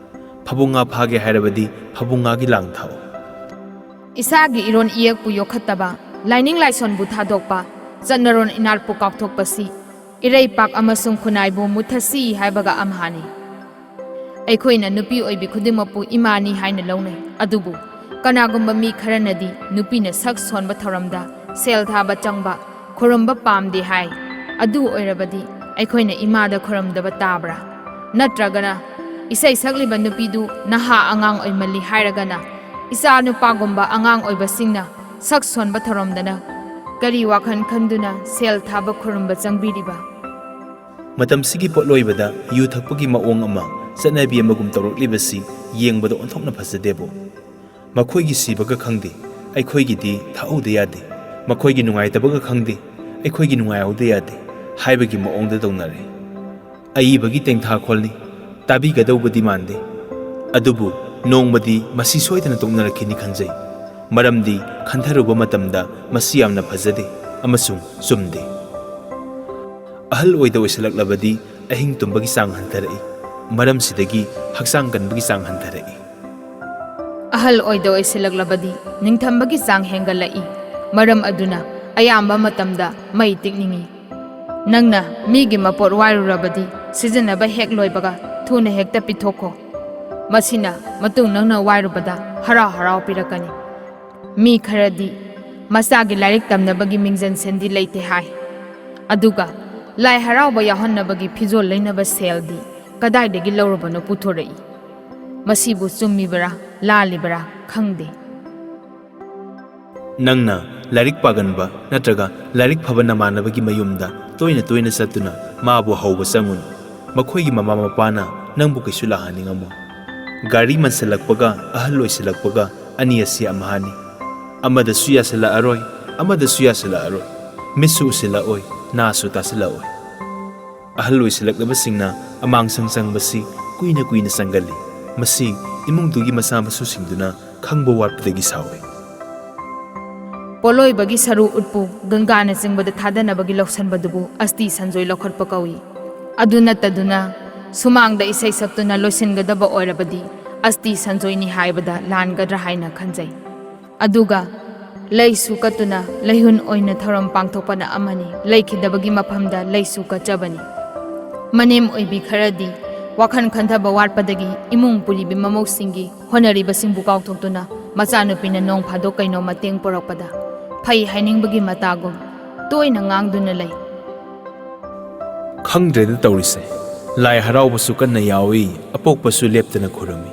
ꯐꯕꯨꯡ ꯉꯥ ꯐꯥꯒꯦ ꯍꯥꯏꯔꯕꯗꯤ ꯐꯕꯨꯡ ꯉꯥꯒꯤ ꯂꯥꯡ ꯊꯥꯛꯎ꯫ ꯏꯁꯥꯒꯤ ꯏꯔꯣꯟ ꯏꯌꯦꯛꯄꯨ ꯌꯣꯛꯈꯠꯇꯕ, ꯂꯥꯏꯅꯤꯡ ꯂꯥꯏꯁꯣꯟꯕꯨ ꯊꯥꯗꯣꯛꯄ, ꯆꯠꯅꯔꯣꯟ ꯏꯅꯥꯠꯄꯨ ꯀꯥꯎꯊꯣꯛꯄꯁꯤ ꯏꯔꯩꯄꯥꯛ ꯑꯃꯁꯨꯡ ꯈꯨꯟꯅꯥꯏꯕꯨ ꯃꯨꯠꯊꯠꯁꯤ ꯍꯥꯏꯕꯒ ꯑꯝꯍꯥꯅꯤ꯫ ꯑꯩꯈꯣꯏꯅ ꯅꯨꯄꯤ ꯑꯣꯏꯕꯤ ꯈꯨꯗꯤꯡꯃꯛꯄꯨ ꯏꯃꯥꯅꯤ ꯍꯥꯏꯅ ꯂꯧꯅꯩ, ꯑꯗꯨꯕꯨ ꯀꯅꯥꯒꯨꯝꯕ ꯃꯤ ꯈꯔꯅꯗꯤ ꯅꯨꯄꯤꯅ ꯁꯛ ꯁꯣꯟꯕ ꯊꯧꯔꯝꯗ ꯁꯦꯜ ꯊꯥꯕ ꯆꯪꯕ, ꯈꯨꯔꯨꯝꯕ ꯄꯥꯝꯗꯦ ꯍꯥꯏ꯫ ꯑꯗꯨ ꯑꯣꯏꯔꯕꯗꯤ ꯑꯩꯈꯣꯏꯅ ꯏꯃꯥꯗ ꯈꯨꯔꯨꯝꯗꯕ ꯇꯥꯕ꯭ꯔꯥ? ꯅꯠꯇ꯭ꯔꯒꯅ ꯏꯁꯩ ꯁꯛꯂꯤꯕ ꯅꯨꯄꯤꯗꯨ ꯅꯍꯥ ꯑꯉꯥꯡ ꯑꯣꯏꯃꯜꯂꯤ ꯍꯥꯏꯔꯒꯅ ꯏꯆꯥ ꯅꯨꯄꯥꯒꯨꯝꯕ ꯑꯉꯥꯡ ꯑꯣꯏꯕꯁꯤꯡꯅ ꯁꯛ ꯁꯣꯟꯕ ꯊꯧꯔꯝꯗꯅ ꯀꯔꯤ ꯋꯥꯈꯜ ꯈꯟꯗꯨꯅ ꯁꯦꯜ ꯊꯥꯕ ꯈꯨꯔꯨꯝꯕ ꯆꯪꯕꯤꯔꯤꯕ? ꯃꯇꯝꯁꯤꯒꯤ ꯄꯣꯠꯂꯣꯏꯕꯗ ꯌꯨ ꯊꯛꯄꯒꯤ ꯃꯑꯣꯡ ꯑꯃ, ꯆꯠꯅꯕꯤ ꯑꯃꯒꯨꯝ ꯇꯧꯔꯛꯂꯤꯕꯁꯤ ꯌꯦꯡꯕꯗ ꯑꯣꯟꯊꯣꯛꯅ ꯐꯖꯗꯦꯕꯨ꯫ ꯃꯈꯣꯏꯒꯤ ꯁꯤꯕꯒ ꯈꯪꯗꯦ, ꯑꯩꯈꯣꯏꯒꯤꯗꯤ ꯊꯛꯍꯧꯗ ꯌꯥꯗꯦ꯫ ꯃꯈꯣꯏꯒꯤ ꯅꯨꯡꯉꯥꯏꯇꯕꯒ ꯈꯪꯗꯦ, ꯑꯩꯈꯣꯏꯒꯤ ꯅꯨꯡꯉꯥꯏꯍꯧꯗ ꯌꯥꯗꯦ ꯍꯥꯏꯕꯒꯤ ꯃꯑꯣꯡꯗ ꯇꯧꯅꯔꯦ꯫ ꯑꯏꯕꯒꯤ ꯇꯦꯡꯊꯥꯈꯣꯜꯅꯤ, ꯇꯥꯕꯤꯒꯗꯧꯕꯗꯤ ꯃꯥꯟꯗꯦ꯫ ꯑꯗꯨꯕꯨ ꯅꯣꯡꯃꯗꯤ ꯃꯁꯤ ꯁꯣꯏꯗꯅ ꯇꯣꯛꯅꯔꯛꯈꯤꯅꯤ ꯈꯟꯖꯩ꯫ ꯃꯔꯝꯗꯤ ꯈꯟꯊꯔꯨꯕ ꯃꯇꯝꯗ ꯃꯁꯤ ꯌꯥꯝꯅ ꯐꯖꯗꯦ ꯑꯃꯁꯨꯡ ꯆꯨꯝꯗꯦ꯫ ꯑꯍꯜ ꯑꯣꯏꯗ ꯑꯣꯏꯁꯤꯜꯂꯛꯂꯕꯗꯤ ꯑꯍꯤꯡ ꯇꯨꯝꯕꯒꯤ ꯆꯥꯡ ꯍꯟꯊꯔꯛꯏ꯫ ꯃꯔꯝꯁꯤꯗꯒꯤ ꯍꯛꯆꯥꯡ ꯀꯟꯕꯒꯤ ꯆꯥꯡ ꯍꯟꯊꯔꯛꯏ꯫ ꯑꯍꯜ ꯑꯣꯏꯗ ꯑꯣꯏꯁꯤꯜꯂꯛꯂꯕꯗꯤ ꯅꯤꯡꯊꯝꯕꯒꯤ ꯆꯥꯡ ꯍꯦꯟꯒꯠꯂꯛꯏ꯫ ꯃꯔꯝ ꯑꯗꯨꯅ ꯑꯌꯥꯝꯕ ꯃꯇꯝꯗ ꯃꯩ ꯇꯤꯛꯅꯤꯡꯏ꯫ ꯅꯪꯅ ꯃꯤꯒꯤ ꯃꯄꯣꯠ ꯋꯥꯏꯔꯨꯔꯕꯗꯤ ꯁꯤꯖꯤꯟꯅꯕ ꯍꯦꯛ ꯂꯣꯏꯕꯒ ꯊꯨꯅ ꯍꯦꯛꯇ ꯄꯤꯊꯣꯛꯈꯣ꯫ ꯃꯁꯤꯅ ꯃꯇꯨꯡ ꯅꯪꯅ ꯋꯥꯏꯔꯨꯕꯗ ꯍꯔꯥꯎ ꯍꯔꯥꯎ ꯄꯤꯔꯛꯀꯅꯤ꯫ ꯃꯤ ꯈꯔꯗꯤ ꯃꯆꯥꯒꯤ ꯂꯥꯏꯔꯤꯛ ꯇꯝꯅꯕꯒꯤ ꯃꯤꯡꯖꯟ ꯁꯦꯟꯗꯤ ꯂꯩꯇꯦ ꯍꯥꯏ꯫ ꯑꯗꯨꯒ ꯂꯥꯏ ꯍꯔꯥꯎꯕ ꯌꯥꯎꯍꯟꯅꯕꯒꯤ ꯐꯤꯖꯣꯜ ꯂꯩꯅꯕ ꯁꯦꯜꯗꯤ ꯀꯗꯥꯏꯗꯒꯤ ꯂꯧꯔꯨꯕꯅꯣ ꯄꯨꯊꯣꯔꯛꯏ꯫ ꯃꯁꯤꯕꯨ ꯆꯨꯝꯃꯤꯕꯔꯥ ꯂꯥꯜꯂꯤꯕꯔꯥ ꯈꯪꯗꯦ꯫ ꯅꯪꯅ ꯂꯥꯏꯔꯤꯛ ꯄꯥꯒꯟꯕ ꯅꯠꯇ꯭ꯔꯒ ꯂꯥꯏꯔꯤꯛ ꯐꯕ ꯅꯃꯥꯟꯅꯕꯒꯤ ꯃꯌꯨꯝꯗ ꯇꯣꯏꯅ ꯇꯣꯏꯅ ꯆꯠꯇꯨꯅ ꯃꯥꯕꯨ ꯍꯧꯕ ꯆꯪꯉꯨꯅꯨ꯫ ꯃꯈꯣꯏꯒꯤ ꯃꯃꯥ ꯃꯄꯥꯅ ꯅꯪꯕꯨ ꯀꯩꯁꯨ ꯂꯥꯛꯍꯟꯅꯤꯡꯉꯝꯃꯣꯏ꯫ ꯒꯥꯔꯤ ꯃꯟꯁꯤꯜꯂꯛꯄꯒ ꯑꯍꯜ ꯑꯣꯏꯁꯤꯜꯂꯛꯄꯒ ꯑꯅꯤ ꯑꯁꯤ ꯑꯝꯍꯥꯅꯤ꯫ ꯑꯃꯗꯁꯨ ꯌꯥꯁꯤꯜꯂꯛꯑꯔꯣꯏ, ꯑꯃꯗꯁꯨ ꯌꯥꯁꯤꯜꯂꯛꯑꯔꯣꯏ꯫ ꯃꯤꯠꯁꯨ ꯎꯁꯤꯜꯂꯛꯑꯣꯏ, ꯅꯥꯁꯨ ꯇꯥꯁꯤꯜꯂꯛꯑꯣꯏ꯫ ꯑꯍꯜ ꯑꯣꯏꯁꯤꯜꯂꯛꯂꯕꯁꯤꯡꯅ ꯑꯃꯥꯡꯁꯪ ꯆꯪꯕꯁꯤ ꯀꯨꯏꯅ ꯀꯨꯏꯅ ꯆꯪꯒꯜꯂꯤ꯫ ꯃꯁꯤ ꯏꯃꯨꯡꯗꯨꯒꯤ ꯃꯆꯥ ꯃꯁꯨꯁꯤꯡꯗꯨꯅ ꯈꯪꯕ ꯋꯥꯠꯄꯗꯒꯤ ꯁꯥꯎꯏ꯫ ꯄꯣꯠꯂꯣꯏꯕꯒꯤ ꯁꯔꯨ ꯎꯠꯄꯨ ꯒꯪꯒꯥꯅ ꯆꯤꯡꯕꯗ ꯊꯥꯗꯅꯕꯒꯤ ꯂꯧꯁꯟꯕꯗꯨꯕꯨ ꯑꯁꯇꯤ ꯁꯟꯖꯣꯏ ꯂꯧꯈꯠꯄ ꯀꯧꯏ꯫ ꯑꯗꯨ ꯅꯠꯇꯗꯨꯅ ꯁꯨꯃꯥꯡꯗ ꯏꯁꯩ ꯁꯛꯇꯨꯅ ꯂꯣꯏꯁꯤꯟꯒꯗꯕ ꯑꯣꯏꯔꯕꯗꯤ ꯑꯁꯇꯤ ꯁꯟꯖꯣꯏꯅꯤ ꯍꯥꯏꯕꯗ ꯂꯥꯟꯒꯗ꯭ꯔꯥ ꯍꯥꯏꯅ ꯈꯟꯖꯩ꯫ ꯑꯗꯨꯒ ꯂꯩꯁꯨ ꯀꯠꯇꯨꯅ ꯂꯩꯍꯨꯟ ꯑꯣꯏꯅ ꯊꯧꯔꯝ ꯄꯥꯡꯊꯣꯛꯄꯅ ꯑꯃꯅꯤ꯫ ꯂꯩꯈꯤꯗꯕꯒꯤ ꯃꯐꯝꯗ ꯂꯩꯁꯨ ꯀꯠꯆꯕꯅꯤ꯫ ꯃꯅꯦꯝ ꯑꯣꯏꯕꯤ ꯈꯔꯗꯤ ꯋꯥꯈꯜ ꯈꯟꯊꯕ ꯋꯥꯠꯄꯗꯒꯤ ꯏꯃꯨꯡ ꯄꯨꯔꯤꯕꯤ ꯃꯃꯧꯁꯤꯡꯒꯤ ꯍꯣꯠꯅꯔꯤꯕꯁꯤꯡꯕꯨ ꯀꯥꯎꯊꯣꯛꯇꯨꯅ ꯃꯆꯥꯅꯨꯄꯤꯅ ꯅꯣꯡ ꯐꯥꯗꯣꯛ ꯀꯩꯅꯣ ꯃꯇꯦꯡ ꯄꯨꯔꯛꯄꯗ ꯐꯩ ꯍꯥꯏꯅꯤꯡꯕꯒꯤ ꯃꯇꯥꯒꯨꯝ ꯇꯣꯏꯅ ꯉꯥꯡꯗꯨꯅ ꯂꯩ꯫ ꯈꯪꯗ꯭ꯔꯦꯗ ꯇꯧꯔꯤꯁꯦ꯫ ꯂꯥꯏ ꯍꯔꯥꯎꯕꯁꯨ ꯀꯟꯅ ꯌꯥꯎꯏ, ꯑꯄꯣꯛꯄꯁꯨ ꯂꯦꯞꯇꯅ ꯈꯨꯔꯨꯝꯃꯤ,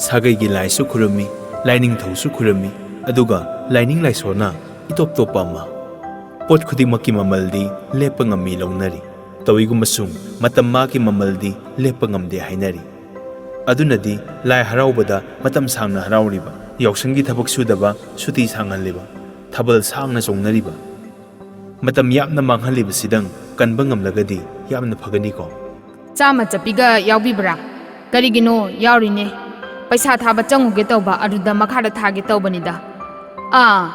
ꯁꯥꯒꯩꯒꯤ ꯂꯥꯏꯁꯨ ꯈꯨꯔꯨꯝꯃꯤ, ꯂꯥꯏꯅꯤꯡꯊꯧꯁꯨ ꯈꯨꯔꯨꯝꯃꯤ, ꯑꯗꯨꯒ ꯂꯥꯏꯅꯤꯡ ꯂꯥꯏꯁꯣꯟꯅ ꯏꯇꯣꯞ ꯇꯣꯞꯄ ꯑꯃ꯫ ꯄꯣꯠ ꯈꯨꯗꯤꯡꯃꯛꯀꯤ ꯃꯃꯜꯗꯤ ꯂꯦꯞꯄ ꯉꯝꯃꯤ ꯂꯧꯅꯔꯤ꯫ ꯇꯧꯏꯒꯨꯝꯕꯁꯨꯡ ꯃꯇꯝ ꯃꯥꯒꯤ ꯃꯃꯜꯗꯤ ꯂꯦꯞꯄ ꯉꯝꯗꯦ ꯍꯥꯏꯅꯔꯤ꯫ ꯑꯗꯨꯅꯗꯤ ꯂꯥꯏ ꯍꯔꯥꯎꯕꯗ ꯃꯇꯝ ꯁꯥꯡꯅ ꯍꯔꯥꯎꯔꯤꯕ, ꯌꯥꯎꯁꯪꯒꯤ ꯊꯕꯛ ꯁꯨꯗꯕ ꯁꯨꯇꯤ ꯁꯥꯡꯍꯜꯂꯤꯕ, ꯊꯥꯕꯜ ꯁꯥꯡꯅ ꯆꯣꯡꯅꯔꯤꯕ, ꯃꯇꯝ ꯌꯥꯝꯅ ꯃꯥꯡꯍꯜꯂꯤꯕꯁꯤꯗꯪ ꯀꯟꯕ ꯉꯝꯂꯒꯗꯤ ꯌꯥꯝꯅ ꯐꯒꯅꯤꯀꯣ꯫ ꯆꯥꯝꯃ ꯆꯠꯄꯤꯒ ꯌꯥꯎꯕꯤꯕ꯭ꯔꯥ? ꯀꯔꯤꯒꯤꯅꯣ, ꯌꯥꯎꯔꯤꯅꯦ꯫ ꯄꯩꯁꯥ ꯊꯥꯕ ꯆꯪꯉꯨꯒꯦ ꯇꯧꯕ, ꯑꯗꯨꯗ ꯃꯈꯥꯗ ꯊꯥꯒꯦ ꯇꯧꯕꯅꯤꯗ꯫ ꯑꯥ,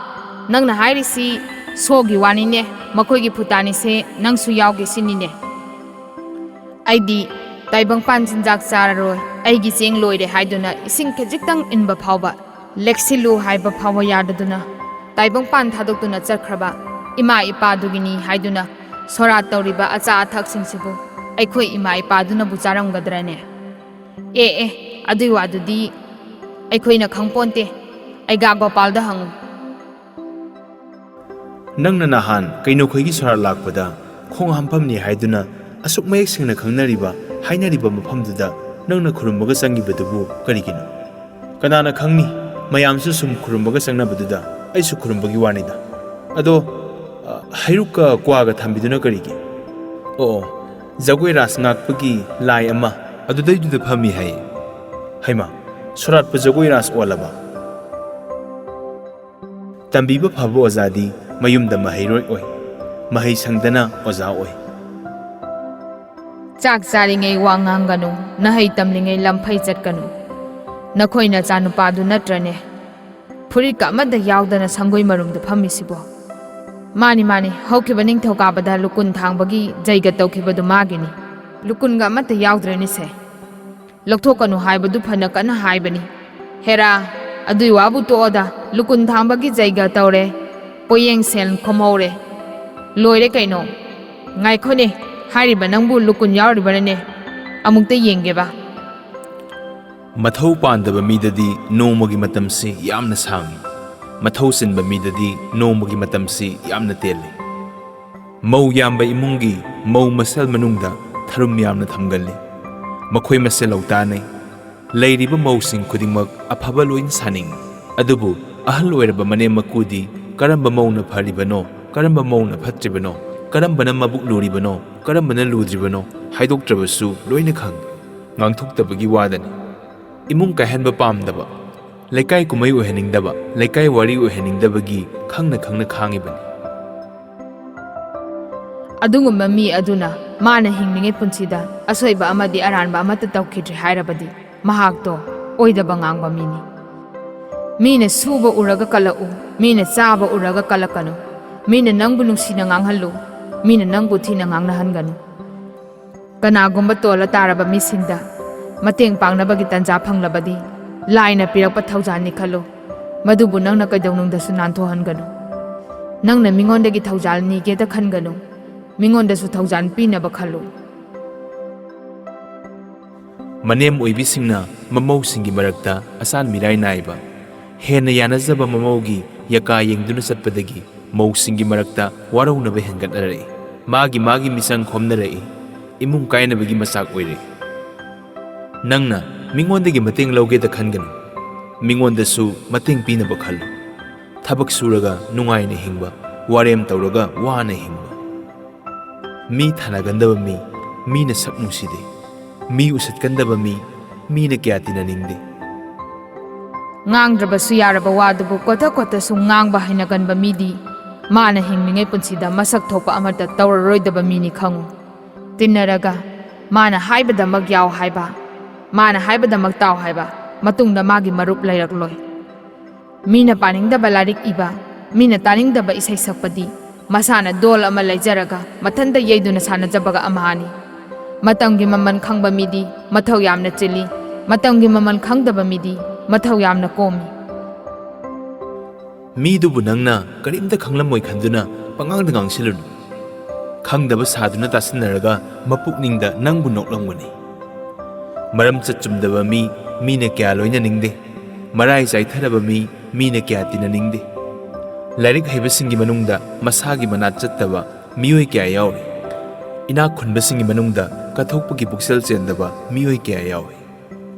ꯅꯪꯅ ꯍꯥꯏꯔꯤꯁꯤ ꯁꯣꯒꯤ ꯋꯥꯅꯤꯅꯦ, ꯃꯈꯣꯏꯒꯤ ꯐꯨꯇꯥꯅꯤꯁꯦ ꯅꯪꯁꯨ ꯌꯥꯎꯒꯦ ꯁꯤꯅꯤꯅꯦ꯫ ꯑꯩꯗꯤ ꯇꯥꯏꯕꯪꯄꯥꯟ ꯆꯤꯟꯖꯥꯛ ꯆꯥꯔꯔꯣꯏ, ꯑꯩꯒꯤ ꯆꯦꯡ ꯂꯣꯏꯔꯦ ꯍꯥꯏꯗꯨꯅ ꯏꯁꯤꯡ ꯈꯖꯤꯛꯇꯪ ꯏꯟꯕ ꯐꯥꯎꯕ ꯂꯦꯛꯁꯤꯜꯂꯨ ꯍꯥꯏꯕ ꯐꯥꯎꯕ ꯌꯥꯗꯗꯨꯅ ꯇꯥꯏꯕꯪꯄꯥꯟ ꯊꯥꯗꯣꯛꯇꯨꯅ ꯆꯠꯈ꯭ꯔꯕ ꯏꯃꯥ ꯏꯄꯥꯗꯨꯒꯤꯅꯤ ꯍꯥꯏꯗꯨꯅ ꯁꯣꯔꯥꯠ ꯇꯧꯔꯤꯕ ꯑꯆꯥ ꯑꯊꯛꯁꯤꯡꯁꯤꯕꯨ ꯑꯩꯈꯣꯏ ꯏꯃꯥ ꯏꯄꯥꯗꯨꯅꯕꯨ ꯆꯥꯔꯝꯒꯗ꯭ꯔꯅꯦ? ꯑꯦ ꯑꯦ, ꯑꯗꯨꯏ ꯋꯥꯗꯨꯗꯤ ꯑꯩꯈꯣꯏꯅ ꯈꯪꯄꯣꯟꯇꯦ꯫ ꯑꯩꯒꯥ ꯒꯣꯄꯥꯜꯗ ꯍꯪꯉꯨ꯫ ꯅꯪꯅ ꯅꯍꯥꯟ ꯀꯩꯅꯣꯈꯣꯏꯒꯤ ꯁꯣꯔꯥꯠ ꯂꯥꯛꯄꯗ ꯈꯣꯡ ꯍꯥꯝꯐꯝꯅꯤ ꯍꯥꯏꯗꯨꯅ ꯑꯁꯨꯛ ꯃꯌꯦꯛ ꯁꯦꯡꯅ ꯈꯪꯅꯔꯤꯕ, ꯍꯥꯏꯅꯔꯤꯕ ꯃꯐꯝꯗꯨꯗ ꯅꯪꯅ ꯈꯨꯔꯨꯝꯕꯒ ꯆꯪꯉꯤꯕꯗꯨꯕꯨ ꯀꯔꯤꯒꯤꯅꯣ? ꯀꯅꯥꯅ ꯈꯪꯅꯤ? ꯃꯌꯥꯝꯁꯨ ꯁꯨꯝ ꯈꯨꯔꯨꯝꯕꯒ ꯆꯪꯅꯕꯗꯨꯗ ꯑꯩꯁꯨ ꯈꯨꯔꯨꯝꯕꯒꯤ ꯋꯥꯅꯤꯗ꯫ ꯑꯗꯣ, ꯑ, ꯍꯩꯔꯨꯛꯀ ꯀ꯭ꯋꯥꯒ ꯊꯝꯕꯤꯗꯨꯅ ꯀꯔꯤꯒꯤ? ꯑꯣ, ꯑꯣ, ꯖꯒꯣꯏ ꯔꯥꯁ ꯉꯥꯛꯄꯒꯤ ꯂꯥꯏ ꯑꯃ ꯑꯗꯨꯗꯩꯗꯨꯗ ꯐꯝꯃꯤ ꯍꯥꯏꯌꯦ꯫ ꯍꯩꯃꯥ, ꯁꯣꯔꯥꯠꯄꯨ ꯖꯒꯣꯏ ꯔꯥꯁ ꯑꯣꯜꯂꯕ? ꯇꯝꯕꯤꯕ ꯐꯕ ꯑꯣꯖꯥꯗꯤ ꯃꯌꯨꯝꯗ ꯃꯍꯩꯔꯣꯏ ꯑꯣꯏ, ꯃꯍꯩ ꯁꯪꯗꯅ ꯑꯣꯖꯥ ꯑꯣꯏ꯫ ꯆꯥꯛ ꯆꯥꯔꯤꯉꯩ ꯋꯥ ꯉꯥꯡꯒꯅꯨ, ꯅꯍꯩ ꯇꯝꯂꯤꯉꯩ ꯂꯝꯐꯩ ꯆꯠꯀꯅꯨ꯫ ꯅꯈꯣꯏ ꯅꯆꯥꯅꯨꯄꯥꯗꯨ ꯅꯠꯇ꯭ꯔꯅꯦ? ꯐꯨꯔꯤꯠꯀ ꯑꯃꯠꯇ ꯌꯥꯎꯗꯅ ꯁꯪꯒꯣꯏ ꯃꯔꯨꯝꯗ ꯐꯝꯃꯤꯁꯤꯕꯣ? ꯃꯥꯅꯤ, ꯃꯥꯅꯤ, ꯍꯧꯈꯤꯕ ꯅꯤꯡꯊꯧꯀꯥꯕꯗ ꯂꯨꯀꯨꯟ ꯊꯥꯡꯕꯒꯤ ꯖꯩꯒ ꯇꯧꯈꯤꯕꯗꯨ ꯃꯥꯒꯤꯅꯤ꯫ ꯂꯨꯀꯨꯟꯒ ꯑꯃꯠꯇ ꯌꯥꯎꯗ꯭ꯔꯦꯅꯦꯁꯦ꯫ ꯂꯧꯊꯣꯛꯀꯅꯨ ꯍꯥꯏꯕꯗꯨ ꯐꯅ ꯀꯟꯅ ꯍꯥꯏꯕꯅꯤ꯫ ꯍꯦꯔꯥ, ꯑꯗꯨꯏ ꯋꯥꯕꯨ ꯇꯣꯛꯑꯣꯗ, ꯂꯨꯀꯨꯟ ꯊꯥꯡꯕꯒꯤ ꯖꯩꯒ ꯇꯧꯔꯦ, ꯄꯣꯌꯦꯡ ꯁꯦꯜ ꯈꯣꯝꯍꯧꯔꯦ꯫ ꯂꯣꯏꯔꯦ ꯀꯩꯅꯣ꯫ ꯉꯥꯏꯈꯣꯅꯦ, ꯍꯥꯏꯔꯤꯕ ꯅꯪꯕꯨ ꯂꯨꯀꯨꯟ ꯌꯥꯎꯔꯤꯕꯔꯅꯦ? ꯑꯃꯨꯛꯇ ꯌꯦꯡꯒꯦꯕ꯫ ꯃꯊꯧ ꯄꯥꯟꯗꯕ ꯃꯤꯗꯗꯤ ꯅꯣꯡꯃꯒꯤ ꯃꯇꯝꯁꯤ ꯌꯥꯝꯅ ꯁꯥꯡꯏ꯫ ꯃꯊꯧ ꯆꯤꯟꯕ ꯃꯤꯗꯗꯤ ꯅꯣꯡꯃꯒꯤ ꯃꯇꯝꯁꯤ ꯌꯥꯝꯅ ꯇꯦꯜꯂꯤ꯫ ꯃꯧ ꯌꯥꯝꯕ ꯏꯃꯨꯡꯒꯤ ꯃꯧ ꯃꯁꯦꯜ ꯃꯅꯨꯡꯗ ꯊꯔꯨꯝ ꯌꯥꯝꯅ ꯊꯝꯒꯜꯂꯤ꯫ ꯃꯈꯣꯏ ꯃꯁꯦꯜ ꯂꯧꯇꯥꯅꯩ꯫ ꯂꯩꯔꯤꯕ ꯃꯧꯁꯤꯡ ꯈꯨꯗꯤꯡꯃꯛ ꯑꯐꯕ ꯂꯣꯏꯅ ꯁꯥꯅꯤꯡꯏ꯫ ꯑꯗꯨꯕꯨ ꯑꯍꯜ ꯑꯣꯏꯔꯕ ꯃꯅꯦꯝ ꯃꯀꯨꯗꯤ ꯀꯔꯝꯕ ꯃꯧꯅ ꯐꯔꯤꯕꯅꯣ, ꯀꯔꯝꯕ ꯃꯧꯅ ꯐꯠꯇ꯭ꯔꯤꯕꯅꯣ, ꯀꯔꯝꯕꯅ ꯃꯕꯨꯛ ꯂꯨꯔꯤꯕꯅꯣ, ꯀꯔꯝꯕꯅ ꯂꯨꯗ꯭ꯔꯤꯕꯅꯣ ꯍꯥꯏꯗꯣꯛꯇ꯭ꯔꯕꯁꯨ ꯂꯣꯏꯅ ꯈꯪꯏ꯫ ꯉꯥꯡꯊꯣꯛꯇꯕꯒꯤ ꯋꯥꯗꯅꯤ꯫ ꯏꯃꯨꯡ ꯀꯥꯏꯍꯟꯕ ꯄꯥꯝꯗꯕ, ꯂꯩꯀꯥꯏ ꯀꯨꯝꯍꯩ ꯑꯣꯏꯍꯟꯅꯤꯡꯗꯕ, ꯂꯩꯀꯥꯏ ꯋꯥꯔꯤ ꯑꯣꯏꯍꯟꯅꯤꯡꯗꯕꯒꯤ ꯈꯪꯅ ꯈꯪꯅ ꯈꯥꯡꯉꯤꯕꯅꯤ꯫ ꯑꯗꯨꯒꯨꯝꯕ ꯃꯤ ꯑꯗꯨꯅ ꯃꯥꯅ ꯍꯤꯡꯂꯤꯉꯩ ꯄꯨꯟꯁꯤꯗ ꯑꯁꯣꯏꯕ ꯑꯃꯗꯤ ꯑꯔꯥꯟꯕ ꯑꯃꯠꯇ ꯇꯧꯈꯤꯗ꯭ꯔꯦ ꯍꯥꯏꯔꯕꯗꯤ ꯃꯍꯥꯛꯇꯣ ꯑꯣꯏꯗꯕ ꯉꯥꯡꯕ ꯃꯤꯅꯤ꯫ ꯃꯤꯅ ꯁꯨꯕ ꯎꯔꯒ ꯀꯜꯂꯛꯎ, ꯃꯤꯅ ꯆꯥꯕ ꯎꯔꯒ ꯀꯜꯂꯛꯀꯅꯨ, ꯃꯤꯅ ꯅꯪꯕꯨ ꯅꯨꯡꯁꯤꯅ ꯉꯥꯡꯍꯜꯂꯨ, ꯃꯤꯅ ꯅꯪꯕꯨ ꯊꯤꯅ ꯉꯥꯡꯅꯍꯟꯒꯅꯨ꯫ ꯀꯅꯥꯒꯨꯝꯕ ꯇꯣꯜꯂ ꯇꯥꯔꯕ ꯃꯤꯁꯤꯡꯗ ꯃꯇꯦꯡ ꯄꯥꯡꯅꯕꯒꯤ ꯇꯥꯟꯖꯥ ꯐꯪꯂꯕꯗꯤ ꯂꯥꯏꯅ ꯄꯤꯔꯛꯄ ꯊꯧꯖꯥꯜꯅꯤ ꯈꯜꯂꯨ꯫ ꯃꯗꯨꯕꯨ ꯅꯪꯅ ꯀꯩꯗꯧꯅꯨꯡꯗꯁꯨ ꯅꯥꯟꯊꯣꯛꯍꯟꯒꯅꯨ꯫ ꯅꯪꯅ ꯃꯤꯉꯣꯟꯗꯒꯤ ꯊꯧꯖꯥꯜ ꯅꯤꯒꯦꯗ ꯈꯟꯒꯅꯨ꯫ ꯃꯤꯉꯣꯟꯗꯁꯨ ꯊꯧꯖꯥꯜ ꯄꯤꯅꯕ ꯈꯜꯂꯨ꯫ ꯃꯅꯦꯝ ꯑꯣꯏꯕꯤꯁꯤꯡꯅ ꯃꯃꯧꯁꯤꯡꯒꯤ ꯃꯔꯛꯇ ꯑꯆꯥꯟ ꯃꯤꯔꯥꯏ ꯅꯥꯏꯕ, ꯍꯦꯟꯅ ꯌꯥꯅꯖꯕ ꯃꯃꯧꯒꯤ ꯌꯀꯥ ꯌꯦꯡꯗꯨꯅ ꯆꯠꯄꯗꯒꯤ ꯃꯧꯁꯤꯡꯒꯤ ꯃꯔꯛꯇ ꯋꯥꯔꯧꯅꯕ ꯍꯦꯟꯒꯠꯅꯔꯛꯏ꯫ ꯃꯥꯒꯤ ꯃꯥꯒꯤ ꯃꯤꯆꯪ ꯈꯣꯝꯅꯔꯛꯏ꯫ ꯏꯃꯨꯡ ꯀꯥꯏꯅꯕꯒꯤ ꯃꯆꯥꯛ ꯑꯣꯏꯔꯛꯏ꯫ ꯅꯪꯅ ꯃꯤꯉꯣꯟꯗꯒꯤ ꯃꯇꯦꯡ ꯂꯧꯒꯦꯗ ꯈꯟꯒꯅꯨ꯫ ꯃꯤꯉꯣꯟꯗꯁꯨ ꯃꯇꯦꯡ ꯄꯤꯅꯕ ꯈꯜꯂꯨ꯫ ꯊꯕꯛ ꯁꯨꯔꯒ ꯅꯨꯡꯉꯥꯏꯅ ꯍꯤꯡꯕ, ꯋꯥꯔꯦꯝ ꯇꯧꯔꯒ ꯋꯥꯅ ꯍꯤꯡꯕ꯫ ꯃꯤ ꯊꯥꯅꯒꯟꯗꯕ ꯃꯤ, ꯃꯤꯅ ꯁꯛ ꯅꯨꯡꯁꯤꯗꯦ꯫ ꯃꯤ ꯎꯁꯤꯠꯀꯟꯗꯕ ꯃꯤ, ꯃꯤꯅ ꯀꯌꯥ ꯇꯤꯟꯅꯅꯤꯡꯗꯦ꯫ ꯉꯥꯡꯗ꯭ꯔꯕꯁꯨ ꯌꯥꯔꯕ ꯋꯥꯗꯨꯕꯨ ꯀꯣꯠꯊ ꯀꯣꯠꯊꯁꯨ ꯉꯥꯡꯕ ꯍꯩꯅꯒꯟꯕ ꯃꯤꯗꯤ ꯃꯥꯅ ꯍꯤꯡꯂꯤꯉꯩ ꯄꯨꯟꯁꯤꯗ ꯃꯁꯛ ꯊꯣꯛꯄ ꯑꯃꯠꯇ ꯇꯧꯔꯔꯣꯏꯗꯕ ꯃꯤꯅꯤ ꯈꯪꯉꯨ꯫ ꯇꯤꯟꯅꯔꯒ ꯃꯥꯅ ꯍꯥꯏꯕꯗꯃꯛ ꯌꯥꯎ ꯍꯥꯏꯕ, ꯃꯥꯅ ꯍꯥꯏꯕꯗꯃꯛ ꯇꯥꯎ ꯍꯥꯏꯕ, ꯃꯇꯨꯡꯗ ꯃꯥꯒꯤ ꯃꯔꯨꯞ ꯂꯩꯔꯛꯂꯣꯏ꯫ ꯃꯤꯅ ꯄꯥꯅꯤꯡꯗꯕ ꯂꯥꯏꯔꯤꯛ ꯏꯕ, ꯃꯤꯅ ꯇꯥꯅꯤꯡꯗꯕ ꯏꯁꯩ ꯁꯛꯄꯗꯤ ꯃꯁꯥꯅ ꯗꯣꯜ ꯑꯃ ꯂꯩꯖꯔꯒ ꯃꯊꯟꯇ ꯌꯩꯗꯨꯅ ꯁꯥꯟꯅꯖꯕꯒ ꯑꯝꯍꯥꯅꯤ꯫ ꯃꯇꯝꯒꯤ ꯃꯃꯜ ꯈꯪꯕ ꯃꯤꯗꯤ ꯃꯊꯧ ꯌꯥꯝꯅ ꯆꯤꯜꯂꯤ, ꯃꯇꯝꯒꯤ ꯃꯃꯜ ꯈꯪꯗꯕ ꯃꯤꯗꯤ ꯃꯊꯧ ꯌꯥꯝꯅ ꯀꯣꯝꯃꯤ꯫ ꯃꯤꯗꯨꯕꯨ ꯅꯪꯅ ꯀꯔꯤꯝꯇ ꯈꯪꯂꯝꯃꯣꯏ ꯈꯟꯗꯨꯅ ꯄꯉꯥꯡꯗ ꯉꯥꯡꯁꯤꯜꯂꯨꯅꯨ꯫ ꯈꯪꯗꯕ ꯁꯥꯗꯨꯅ ꯇꯥꯁꯤꯟꯅꯔꯒ ꯃꯄꯨꯛꯅꯤꯡꯗ ꯅꯪꯕꯨ ꯅꯣꯛꯂꯝꯒꯅꯤ꯫ ꯃꯔꯝ ꯆꯠ ꯆꯨꯝꯗꯕ ꯃꯤ, ꯃꯤꯅ ꯀꯌꯥ ꯂꯣꯏꯅꯅꯤꯡꯗꯦ꯫ ꯃꯔꯥꯏ ꯆꯥꯏꯊꯔꯕ ꯃꯤ, ꯃꯤꯅ ꯀꯌꯥ ꯇꯤꯟꯅꯅꯤꯡꯗꯦ꯫ ꯂꯥꯏꯔꯤꯛ ꯍꯩꯕꯁꯤꯡꯒꯤ ꯃꯅꯨꯡꯗ ꯃꯁꯥꯒꯤ ꯃꯅꯥꯠ ꯆꯠꯇꯕ ꯃꯤꯑꯣꯏ ꯀꯌꯥ ꯌꯥꯎꯔꯤ꯫ ꯏꯅꯥꯛ ꯈꯨꯟꯕꯁꯤꯡꯒꯤ ꯃꯅꯨꯡꯗ ꯀꯠꯊꯣꯛꯄꯒꯤ ꯄꯨꯛꯆꯦꯜ ꯆꯦꯟꯗꯕ ꯃꯤꯑꯣꯏ ꯀꯌꯥ ꯌꯥꯎꯏ꯫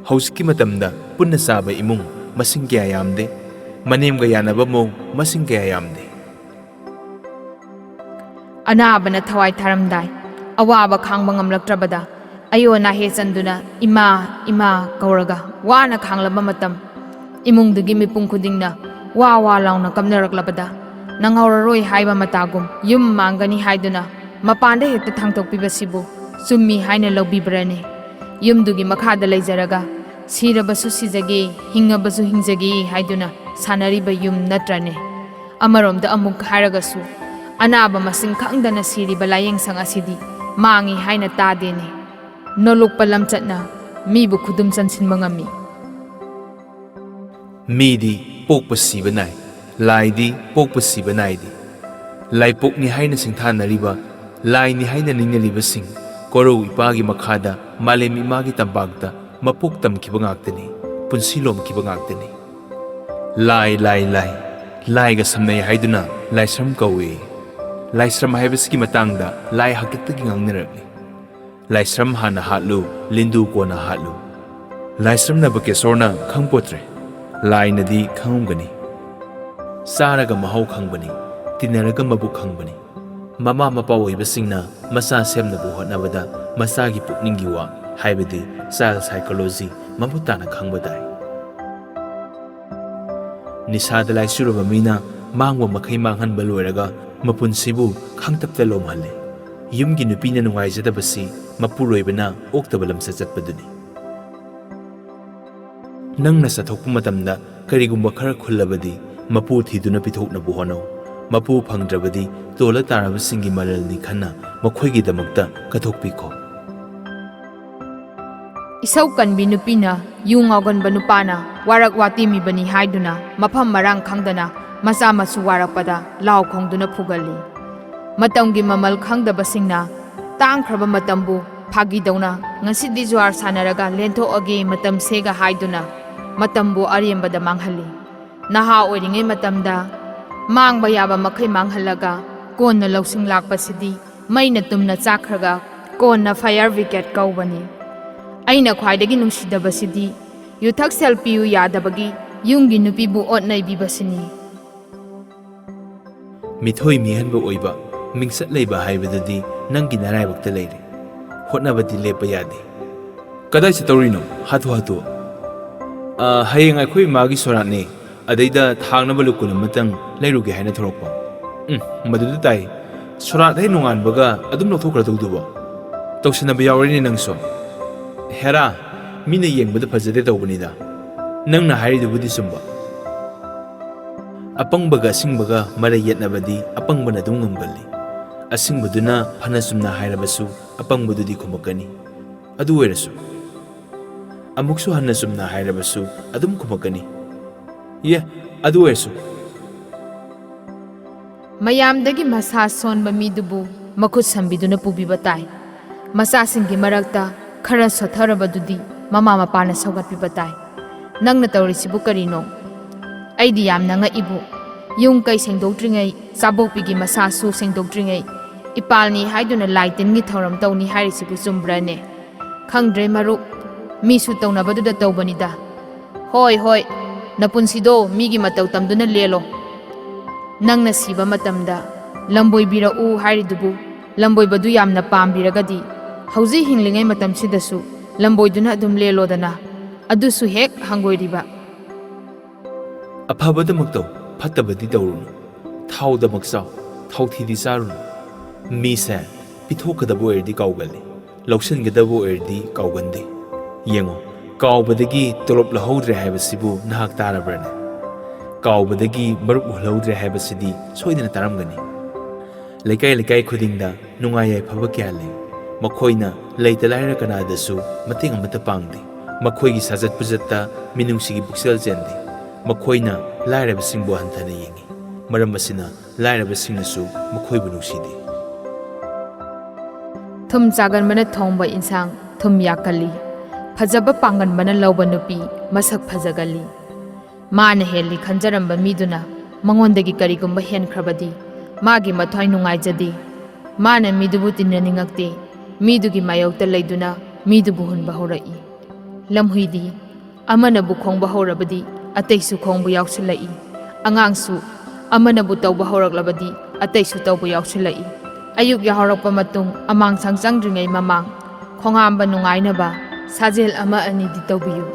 ꯍꯧꯖꯤꯛꯀꯤ ꯃꯇꯝꯗ ꯄꯨꯟꯅ ꯆꯥꯕ ꯏꯃꯨꯡ ꯃꯁꯤꯡ ꯀꯌꯥ ꯌꯥꯝꯗꯦ꯫ ꯃꯅꯦꯝꯒ ꯌꯥꯅꯕ ꯃꯧ ꯃꯁꯤꯡ ꯀꯌꯥ ꯌꯥꯝꯗꯦ꯫ ꯑꯅꯥꯕꯅ ꯊꯋꯥꯏ ꯊꯥꯔꯝꯗꯥꯏ, ꯑꯋꯥꯕ ꯈꯥꯡꯕ ꯉꯝꯂꯛꯇ꯭ꯔꯕꯗ, ꯑꯌꯣ ꯅꯥꯍꯦ ꯆꯟꯗꯨꯅ "ꯏꯃꯥ, ꯏꯃꯥ" ꯀꯧꯔꯒ ꯋꯥꯅ ꯈꯥꯡꯂꯕ ꯃꯇꯝ, ꯏꯃꯨꯡꯗꯨꯒꯤ ꯃꯤꯄꯨꯝ ꯈꯨꯗꯤꯡꯅ ꯋꯥ ꯋꯥ ꯂꯥꯎꯅ ꯀꯞꯅꯔꯛꯂꯕꯗ, ꯅꯪꯍꯧꯔꯔꯣꯏ ꯍꯥꯏꯕ ꯃꯇꯥꯒꯨꯝ ꯌꯨꯝ ꯃꯥꯡꯒꯅꯤ ꯍꯥꯏꯗꯨꯅ ꯃꯄꯥꯟꯗ ꯍꯦꯛꯇ ꯊꯥꯡꯗꯣꯛꯄꯤꯕꯁꯤꯕꯨ ꯆꯨꯝꯃꯤ ꯍꯥꯏꯅ ꯂꯧꯕꯤꯕ꯭ꯔꯅꯦ? ꯌꯨꯝꯗꯨꯒꯤ ꯃꯈꯥꯗ ꯂꯩꯖꯔꯒ ꯁꯤꯔꯕꯁꯨ ꯁꯤꯖꯒꯦ, ꯍꯤꯡꯉꯕꯁꯨ ꯍꯤꯡꯖꯒꯦ ꯍꯥꯏꯗꯨꯅ ꯁꯥꯟꯅꯔꯤꯕ ꯌꯨꯝ ꯅꯠꯇ꯭ꯔꯅꯦ? ꯑꯃꯔꯣꯝꯗ ꯑꯃꯨꯛ ꯍꯥꯏꯔꯒꯁꯨ, ꯑꯅꯥꯕ ꯃꯁꯤꯡ ꯈꯪꯗꯅ ꯁꯤꯔꯤꯕ ꯂꯥꯏꯌꯦꯡꯁꯪ ꯑꯁꯤꯗꯤ ꯃꯥꯡꯉꯤ ꯍꯥꯏꯅ ꯇꯥꯗꯦꯅꯦ꯫ ꯅꯣꯂꯨꯛꯄ ꯂꯝꯆꯠꯅ ꯃꯤꯕꯨ ꯈꯨꯗꯨꯝ ꯆꯟꯁꯤꯟꯕ ꯉꯝꯃꯤ꯫ ꯃꯤꯗꯤ ꯄꯣꯛꯄ ꯁꯤꯕ ꯅꯥꯏ, ꯂꯥꯏꯗꯤ ꯄꯣꯛꯄ ꯁꯤꯕ ꯅꯥꯏꯗꯦ꯫ ꯂꯥꯏꯄꯣꯛꯅꯤ ꯍꯥꯏꯅ ꯁꯤꯡꯊꯥꯅꯔꯤꯕ, ꯂꯥꯏꯅꯤ ꯍꯥꯏꯅ ꯅꯤꯡꯅꯔꯤꯕꯁꯤꯡ, ꯀꯣꯔꯧ ꯏꯄꯥꯒꯤ ꯃꯈꯥꯗ ꯃꯥꯂꯦꯝ ꯏꯃꯥꯒꯤ ꯇꯝꯄꯥꯛꯇ ꯃꯄꯣꯛ ꯇꯝꯈꯤꯕ ꯉꯥꯛꯇꯅꯤ, ꯄꯨꯟꯁꯤ ꯂꯣꯝꯈꯤꯕ ꯉꯥꯛꯇꯅꯤ꯫ ꯂꯥꯏ, ꯂꯥꯏ, ꯂꯥꯏ, ꯂꯥꯏꯒ ꯁꯝꯅꯩ ꯍꯥꯏꯗꯨꯅ ꯂꯥꯏꯁ꯭ꯔꯝ ꯀꯧꯏ꯫ ꯂꯥꯏꯁ꯭ꯔꯝ ꯍꯥꯏꯕꯁꯤꯒꯤ ꯃꯇꯥꯡꯗ ꯂꯥꯏ ꯍꯥꯛꯇꯛꯇꯒꯤ ꯉꯥꯡꯅꯔꯛꯂꯤ꯫ ꯂꯥꯏꯁ꯭ꯔꯝ ꯍꯥꯟꯅ ꯍꯥꯠꯂꯨ, ꯂꯤꯟꯗꯨ ꯀꯣꯟꯅ ꯍꯥꯠꯂꯨ꯫ ꯂꯥꯏꯁ꯭ꯔꯝ ꯅꯕꯀꯦꯁꯣꯔꯅ ꯈꯪꯄꯣꯠꯇ꯭ꯔꯦ, ꯂꯥꯏꯅꯗꯤ ꯈꯪꯉꯝꯒꯅꯤ꯫ ꯆꯥꯔꯒ ꯃꯍꯥꯎ ꯈꯪꯕꯅꯤ, ꯇꯤꯟꯅꯔꯒ ꯃꯕꯨꯛ ꯈꯪꯕꯅꯤ꯫ ꯃꯃꯥ ꯃꯄꯥ ꯑꯣꯏꯕꯁꯤꯡꯅ ꯃꯆꯥ ꯁꯦꯝꯅꯕ ꯍꯣꯠꯅꯕꯗ ꯃꯆꯥꯒꯤ ꯄꯨꯛꯅꯤꯡꯒꯤ ꯋꯥ, ꯍꯥꯏꯕꯗꯤ child psychology, ꯃꯃꯨꯠ ꯇꯥꯅ ꯈꯪꯕ ꯇꯥꯏ꯫ ꯅꯤꯁꯥꯗ ꯂꯥꯏꯆꯨꯔꯕ ꯃꯤꯅ ꯃꯥꯡꯕ ꯃꯈꯩ ꯃꯥꯡꯍꯟꯕ ꯂꯣꯏꯔꯒ ꯃꯄꯨꯟꯁꯤꯕꯨ ꯈꯥꯡꯇꯞꯇ ꯂꯣꯝꯍꯜꯂꯤ꯫ ꯌꯨꯝꯒꯤ ꯅꯨꯄꯤꯅ ꯅꯨꯡꯉꯥꯏꯖꯗꯕꯁꯤ ꯃꯄꯨꯔꯣꯏꯕꯅ ꯑꯣꯛꯇꯕ ꯂꯝꯆꯠ ꯆꯠꯄꯗꯨꯅꯤ꯫ ꯅꯪꯅ ꯆꯠꯊꯣꯛꯄ ꯃꯇꯝꯗ ꯀꯔꯤꯒꯨꯝꯕ ꯈꯔ ꯈꯨꯜꯂꯕꯗꯤ ꯃꯄꯨ ꯊꯤꯗꯨꯅ ꯄꯤꯊꯣꯛꯅꯕ ꯍꯣꯠꯅꯧ꯫ ꯃꯄꯨ ꯐꯪꯗ꯭ꯔꯕꯗꯤ ꯇꯣꯜꯂ ꯇꯥꯔꯕꯁꯤꯡꯒꯤ ꯃꯔꯜꯅꯤ ꯈꯟꯅ ꯃꯈꯣꯏꯒꯤꯗꯃꯛꯇ ꯀꯠꯊꯣꯛꯄꯤꯈꯣ꯫ ꯏꯁꯧ ꯀꯟꯕꯤ ꯅꯨꯄꯤꯅ ꯌꯨ ꯉꯥꯎꯒꯟꯕ ꯅꯨꯄꯥꯅ ꯋꯥꯔꯛ ꯋꯥꯇꯦꯝꯃꯤꯕꯅꯤ ꯍꯥꯏꯗꯨꯅ ꯃꯐꯝ ꯃꯔꯥꯡ ꯈꯪꯗꯅ ꯃꯆꯥ ꯃꯁꯨ ꯋꯥꯔꯛꯄꯗ ꯂꯥꯎ ꯈꯣꯡꯗꯨꯅ ꯐꯨꯒꯜꯂꯤ꯫ ꯃꯇꯝꯒꯤ ꯃꯃꯜ ꯈꯪꯗꯕꯁꯤꯡꯅ ꯇꯥꯡꯈ꯭ꯔꯕ ꯃꯇꯝꯕꯨ ꯐꯥꯒꯤꯗꯧꯅ ꯉꯁꯤꯗꯤ ꯖꯨꯋꯥꯔ ꯁꯥꯟꯅꯔꯒ ꯂꯦꯟꯊꯣꯛꯑꯒꯦ ꯃꯇꯝꯁꯦꯒ ꯍꯥꯏꯗꯨꯅ ꯃꯇꯝꯕꯨ ꯑꯔꯦꯝꯕꯗ ꯃꯥꯡꯍꯜꯂꯤ꯫ ꯅꯍꯥ ꯑꯣꯏꯔꯤꯉꯩ ꯃꯇꯝꯗ ꯃꯥꯡꯕ ꯌꯥꯕ ꯃꯈꯩ ꯃꯥꯡꯍꯜꯂꯒ ꯀꯣꯟꯅ ꯂꯧꯁꯤꯡ ꯂꯥꯛꯄꯁꯤꯗꯤ ꯃꯩꯅ ꯇꯨꯝꯅ ꯆꯥꯛꯈ꯭ꯔꯒ ꯀꯣꯟꯅ fire brigade ꯀꯧꯕꯅꯤ꯫ ꯑꯩꯅ ꯈ꯭ꯋꯥꯏꯗꯒꯤ ꯅꯨꯡꯁꯤꯗꯕꯁꯤꯗꯤ ꯌꯨꯊꯛ ꯁꯦꯜ ꯄꯤꯌꯨ ꯌꯥꯗꯕꯒꯤ ꯌꯨꯝꯒꯤ ꯅꯨꯄꯤꯕꯨ ꯑꯣꯠ ꯅꯩꯕꯤꯕꯁꯤꯅꯤ꯫ ꯃꯤꯊꯣꯏ ꯃꯤꯍꯦꯟꯕ ꯑꯣꯏꯕ, ꯃꯤꯡꯆꯠ ꯂꯩꯕ ꯍꯥꯏꯕꯗꯨꯗꯤ ꯅꯪꯒꯤ ꯅꯔꯥꯏꯕꯛꯇ ꯂꯩꯔꯦ꯫ ꯍꯣꯠꯅꯕꯗꯤ ꯂꯦꯞꯄ ꯌꯥꯗꯦ꯫ ꯀꯗꯥꯏ ꯆꯠꯇꯧꯔꯤꯅꯣ? ꯍꯥꯊꯨ ꯍꯥꯊꯨ꯫ "ꯑ, ꯍꯌꯦꯡ ꯑꯩꯈꯣꯏ ꯏꯃꯥꯒꯤ ꯁꯣꯔꯥꯠꯅꯦ꯫ ꯑꯗꯩꯗ ꯊꯥꯡꯅꯕ ꯂꯨꯀꯨꯟ ꯑꯃꯇꯪ ꯂꯩꯔꯨꯒꯦ ꯍꯥꯏꯅ ꯊꯣꯔꯛꯄ꯫" "ꯎꯝ, ꯃꯗꯨꯗ ꯇꯥꯏ꯫ ꯁꯣꯔꯥꯠ ꯍꯦꯛ ꯅꯣꯡꯉꯥꯟꯕꯒ ꯑꯗꯨꯝ ꯂꯧꯊꯣꯛꯈ꯭ꯔꯗꯧꯗꯨꯕꯣ? ꯇꯧꯁꯟꯅꯕ ꯌꯥꯎꯔꯦꯅꯦ ꯅꯪꯁꯨ꯫" "ꯍꯦꯔꯥ, ꯃꯤꯅ ꯌꯦꯡꯕꯗ ꯐꯖꯗꯦ ꯇꯧꯕꯅꯤꯗ꯫ ꯅꯪꯅ ꯍꯥꯏꯔꯤꯗꯨꯕꯨꯗꯤ ꯆꯨꯝꯕ꯫ ꯑꯄꯪꯕꯒ ꯑꯁꯤꯡꯕꯒ ꯃꯔꯩ ꯌꯦꯠꯅꯕꯗꯤ ꯑꯄꯪꯕꯅ ꯑꯗꯨꯝ ꯉꯝꯒꯜꯂꯤ꯫ ꯑꯁꯤꯡꯕꯗꯨꯅ ꯐꯅ ꯆꯨꯝꯅ ꯍꯥꯏꯔꯕꯁꯨ ꯑꯄꯪꯕꯗꯨꯗꯤ ꯈꯨꯝꯃꯛꯀꯅꯤ꯫ ꯑꯗꯨ ꯑꯣꯏꯔꯁꯨ ꯑꯃꯨꯛꯁꯨ ꯍꯟꯅ ꯆꯨꯝꯅ ꯍꯥꯏꯔꯕꯁꯨ ꯑꯗꯨꯝ ꯈꯨꯝꯃꯛꯀꯅꯤ꯫ ꯌꯦ, ꯑꯗꯨ ꯑꯣꯏꯔꯁꯨ ꯃꯌꯥꯝꯗꯒꯤ ꯃꯁꯥ ꯁꯣꯟꯕ ꯃꯤꯗꯨꯕꯨ ꯃꯈꯨꯠ ꯁꯝꯕꯤꯗꯨꯅ ꯄꯨꯕꯤꯕ ꯇꯥꯏ꯫ ꯃꯆꯥꯁꯤꯡꯒꯤ ꯃꯔꯛꯇ ꯈꯔ ꯁꯣꯠꯊꯔꯕꯗꯨꯗꯤ ꯃꯃꯥ ꯃꯄꯥꯅ ꯁꯧꯒꯠꯄꯤꯕ ꯇꯥꯏ꯫ ꯅꯪꯅ ꯇꯧꯔꯤꯁꯤꯕꯨ ꯀꯔꯤꯅꯣ? ꯑꯩꯗꯤ ꯌꯥꯝꯅ ꯉꯛꯏꯕꯨ꯫ ꯌꯨꯝ ꯀꯩ ꯁꯦꯡꯗꯣꯛꯇ꯭ꯔꯤꯉꯩ, ꯆꯥꯕꯣꯛꯄꯤꯒꯤ ꯃꯁꯥꯁꯨ ꯁꯦꯡꯗꯣꯛꯇ꯭ꯔꯤꯉꯩ, ꯏꯄꯥꯜꯅꯤ ꯍꯥꯏꯗꯨꯅ ꯂꯥꯏ ꯇꯤꯟꯒꯤ ꯊꯧꯔꯝ ꯇꯧꯅꯤ ꯍꯥꯏꯔꯤꯁꯤꯕꯨ ꯆꯨꯝꯕ꯭ꯔꯅꯦ? ꯈꯪꯗ꯭ꯔꯦ ꯃꯔꯨꯞ, ꯃꯤꯁꯨ ꯇꯧꯅꯕꯗꯨꯗ ꯇꯧꯕꯅꯤꯗ꯫ ꯍꯣꯏ, ꯍꯣꯏ, ꯅꯄꯨꯟꯁꯤꯗꯣ ꯃꯤꯒꯤ ꯃꯇꯧ ꯇꯝꯗꯨꯅ ꯂꯦꯜꯂꯣ꯫ ꯅꯪꯅ ꯁꯤꯕ ꯃꯇꯝꯗ ꯂꯝꯕꯣꯏꯕꯤꯔꯛꯎ ꯍꯥꯏꯔꯤꯗꯨꯕꯨ ꯂꯝꯕꯣꯏꯕꯗꯨ ꯌꯥꯝꯅ ꯄꯥꯝꯕꯤꯔꯒꯗꯤ ꯍꯧꯖꯤꯛ ꯍꯤꯡꯂꯤꯉꯩ ꯃꯇꯝꯁꯤꯗꯁꯨ ꯂꯝꯕꯣꯏꯗꯨꯅ ꯑꯗꯨꯝ ꯂꯦꯜꯂꯣꯗꯅ꯫ ꯑꯗꯨꯁꯨ ꯍꯦꯛ ꯍꯪꯒꯣꯏꯔꯤꯕ꯫ ꯑꯐꯕꯗꯃꯛ ꯇꯧ, ꯐꯠꯇꯕꯗꯤ ꯇꯧꯔꯨꯅꯨ꯫ ꯊꯥꯎꯗꯃꯛ ꯆꯥꯎ, ꯊꯥꯎꯊꯤꯗꯤ ꯆꯥꯔꯨꯅꯨ꯫ ꯃꯤꯁꯦ ꯄꯤꯊꯣꯛꯀꯗꯕ ꯑꯣꯏꯔꯗꯤ ꯀꯥꯎꯒꯜꯂꯤ, ꯂꯧꯁꯤꯟꯒꯗꯕ ꯑꯣꯏꯔꯗꯤ ꯀꯥꯎꯒꯟꯗꯦ꯫ ꯌꯦꯡꯉꯨ, ꯀꯥꯎꯕꯗꯒꯤ ꯇꯣꯂꯣꯞ ꯂꯧꯍꯧꯗ꯭ꯔꯦ ꯍꯥꯏꯕꯁꯤꯕꯨ ꯅꯍꯥꯛ ꯇꯥꯔꯕ꯭ꯔꯅꯦ? ꯀꯥꯎꯕꯗꯒꯤ ꯃꯔꯨꯞ ꯍꯨꯜꯍꯧꯗ꯭ꯔꯦ ꯍꯥꯏꯕꯁꯤꯗꯤ ꯁꯣꯏꯗꯅ ꯇꯥꯔꯝꯒꯅꯤ꯫ ꯂꯩꯀꯥꯏ ꯂꯩꯀꯥꯏ ꯈꯨꯗꯤꯡꯗ ꯅꯨꯡꯉꯥꯏ ꯌꯥꯏꯐꯕ ꯀꯌꯥ ꯂꯩ꯫ ꯃꯈꯣꯏꯅ ꯂꯩꯇ ꯂꯥꯏꯔ ꯀꯅꯥꯗꯁꯨ ꯃꯇꯦꯡ ꯑꯃꯠꯇ ꯄꯥꯡꯗꯦ꯫ ꯃꯈꯣꯏꯒꯤ ꯁꯥꯖꯠ ꯄꯨꯖꯠꯇ ꯃꯤꯅꯨꯡꯁꯤꯒꯤ ꯄꯨꯛꯆꯦꯜ ꯆꯦꯟꯗꯦ꯫ ꯃꯈꯣꯏꯅ ꯂꯥꯏꯔꯕꯁꯤꯡꯕꯨ ꯍꯟꯊꯅ ꯌꯦꯡꯏ꯫ ꯃꯔꯝ ꯑꯁꯤꯅ ꯂꯥꯏꯔꯕꯁꯤꯡꯅꯁꯨ ꯃꯈꯣꯏꯕꯨ ꯅꯨꯡꯁꯤꯗꯦ꯫ ꯊꯨꯝ ꯆꯥꯒꯟꯕꯅ ꯊꯣꯡꯕ ꯏꯟꯁꯥꯡ ꯊꯨꯝ ꯌꯥꯛꯀꯜꯂꯤ꯫ ꯐꯖꯕ ꯄꯥꯡꯒꯟꯕꯅ ꯂꯧꯕ ꯅꯨꯄꯤ ꯃꯁꯛ ꯐꯖꯒꯜꯂꯤ꯫ ꯃꯥꯅ ꯍꯦꯜꯂꯤ ꯈꯟꯖꯔꯝꯕ ꯃꯤꯗꯨꯅ ꯃꯉꯣꯟꯗꯒꯤ ꯀꯔꯤꯒꯨꯝꯕ ꯍꯦꯟꯈ꯭ꯔꯕꯗꯤ ꯃꯥꯒꯤ ꯃꯊ꯭ꯋꯥꯏ ꯅꯨꯡꯉꯥꯏꯖꯗꯦ꯫ ꯃꯥꯅ ꯃꯤꯗꯨꯕꯨ ꯇꯤꯟꯅꯅꯤꯡꯉꯛꯇꯦ꯫ ꯃꯤꯗꯨꯒꯤ ꯃꯥꯌꯣꯛꯇ ꯂꯩꯗꯨꯅ ꯃꯤꯗꯨꯕꯨ ꯍꯨꯟꯕ ꯍꯧꯔꯛꯏ꯫ ꯂꯝꯍꯨꯏꯗꯤ ꯑꯃꯅꯕꯨ ꯈꯣꯡꯕ ꯍꯧꯔꯕꯗꯤ ꯑꯇꯩꯁꯨ ꯈꯣꯡꯕ ꯌꯥꯎꯁꯤꯜꯂꯛꯏ꯫ ꯑꯉꯥꯡꯁꯨ ꯑꯃꯅꯕꯨ ꯇꯧꯕ ꯍꯧꯔꯛꯂꯕꯗꯤ ꯑꯇꯩꯁꯨ ꯇꯧꯕ ꯌꯥꯎꯁꯤꯜꯂꯛꯏ꯫ ꯑꯌꯨꯛ ꯌꯥꯍꯧꯔꯛꯄ ꯃꯇꯨꯡ ꯑꯃꯥꯡꯁꯪ ꯆꯪꯗ꯭ꯔꯤꯉꯩ ꯃꯃꯥꯡ ꯈꯣꯡꯍꯥꯝꯕ ꯅꯨꯡꯉꯥꯏꯅꯕ ꯁꯥꯖꯦꯜ ꯑꯃ ꯑꯅꯤꯗꯤ ꯇꯧꯕꯤꯌꯨ꯫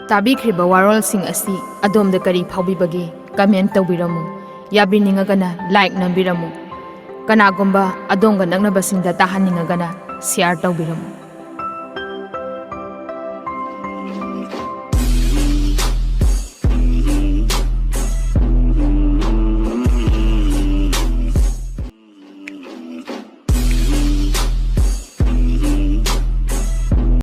ꯇꯥꯕꯤꯈ꯭ꯔꯤꯕ ꯋꯥꯔꯣꯜꯁꯤꯡ ꯑꯁꯤ ꯑꯗꯣꯝꯗ ꯀꯔꯤ ꯐꯥꯎꯕꯤꯕꯒꯦ? ꯀꯃꯦꯟ ꯇꯧꯕꯤꯔꯝꯃꯨ꯫ ꯌꯥꯕꯤꯅꯤꯡꯉꯒꯅ ꯂꯥꯏꯛ ꯅꯝꯕꯤꯔꯝꯃꯨ꯫ ꯀꯅꯥꯒꯨꯝꯕ ꯑꯗꯣꯝꯒ ꯅꯛꯅꯕꯁꯤꯡꯗ ꯇꯥꯍꯟꯅꯤꯡꯉꯒꯅ ꯁꯤꯌꯥꯔ ꯇꯧꯕꯤꯔꯝꯃꯨ꯫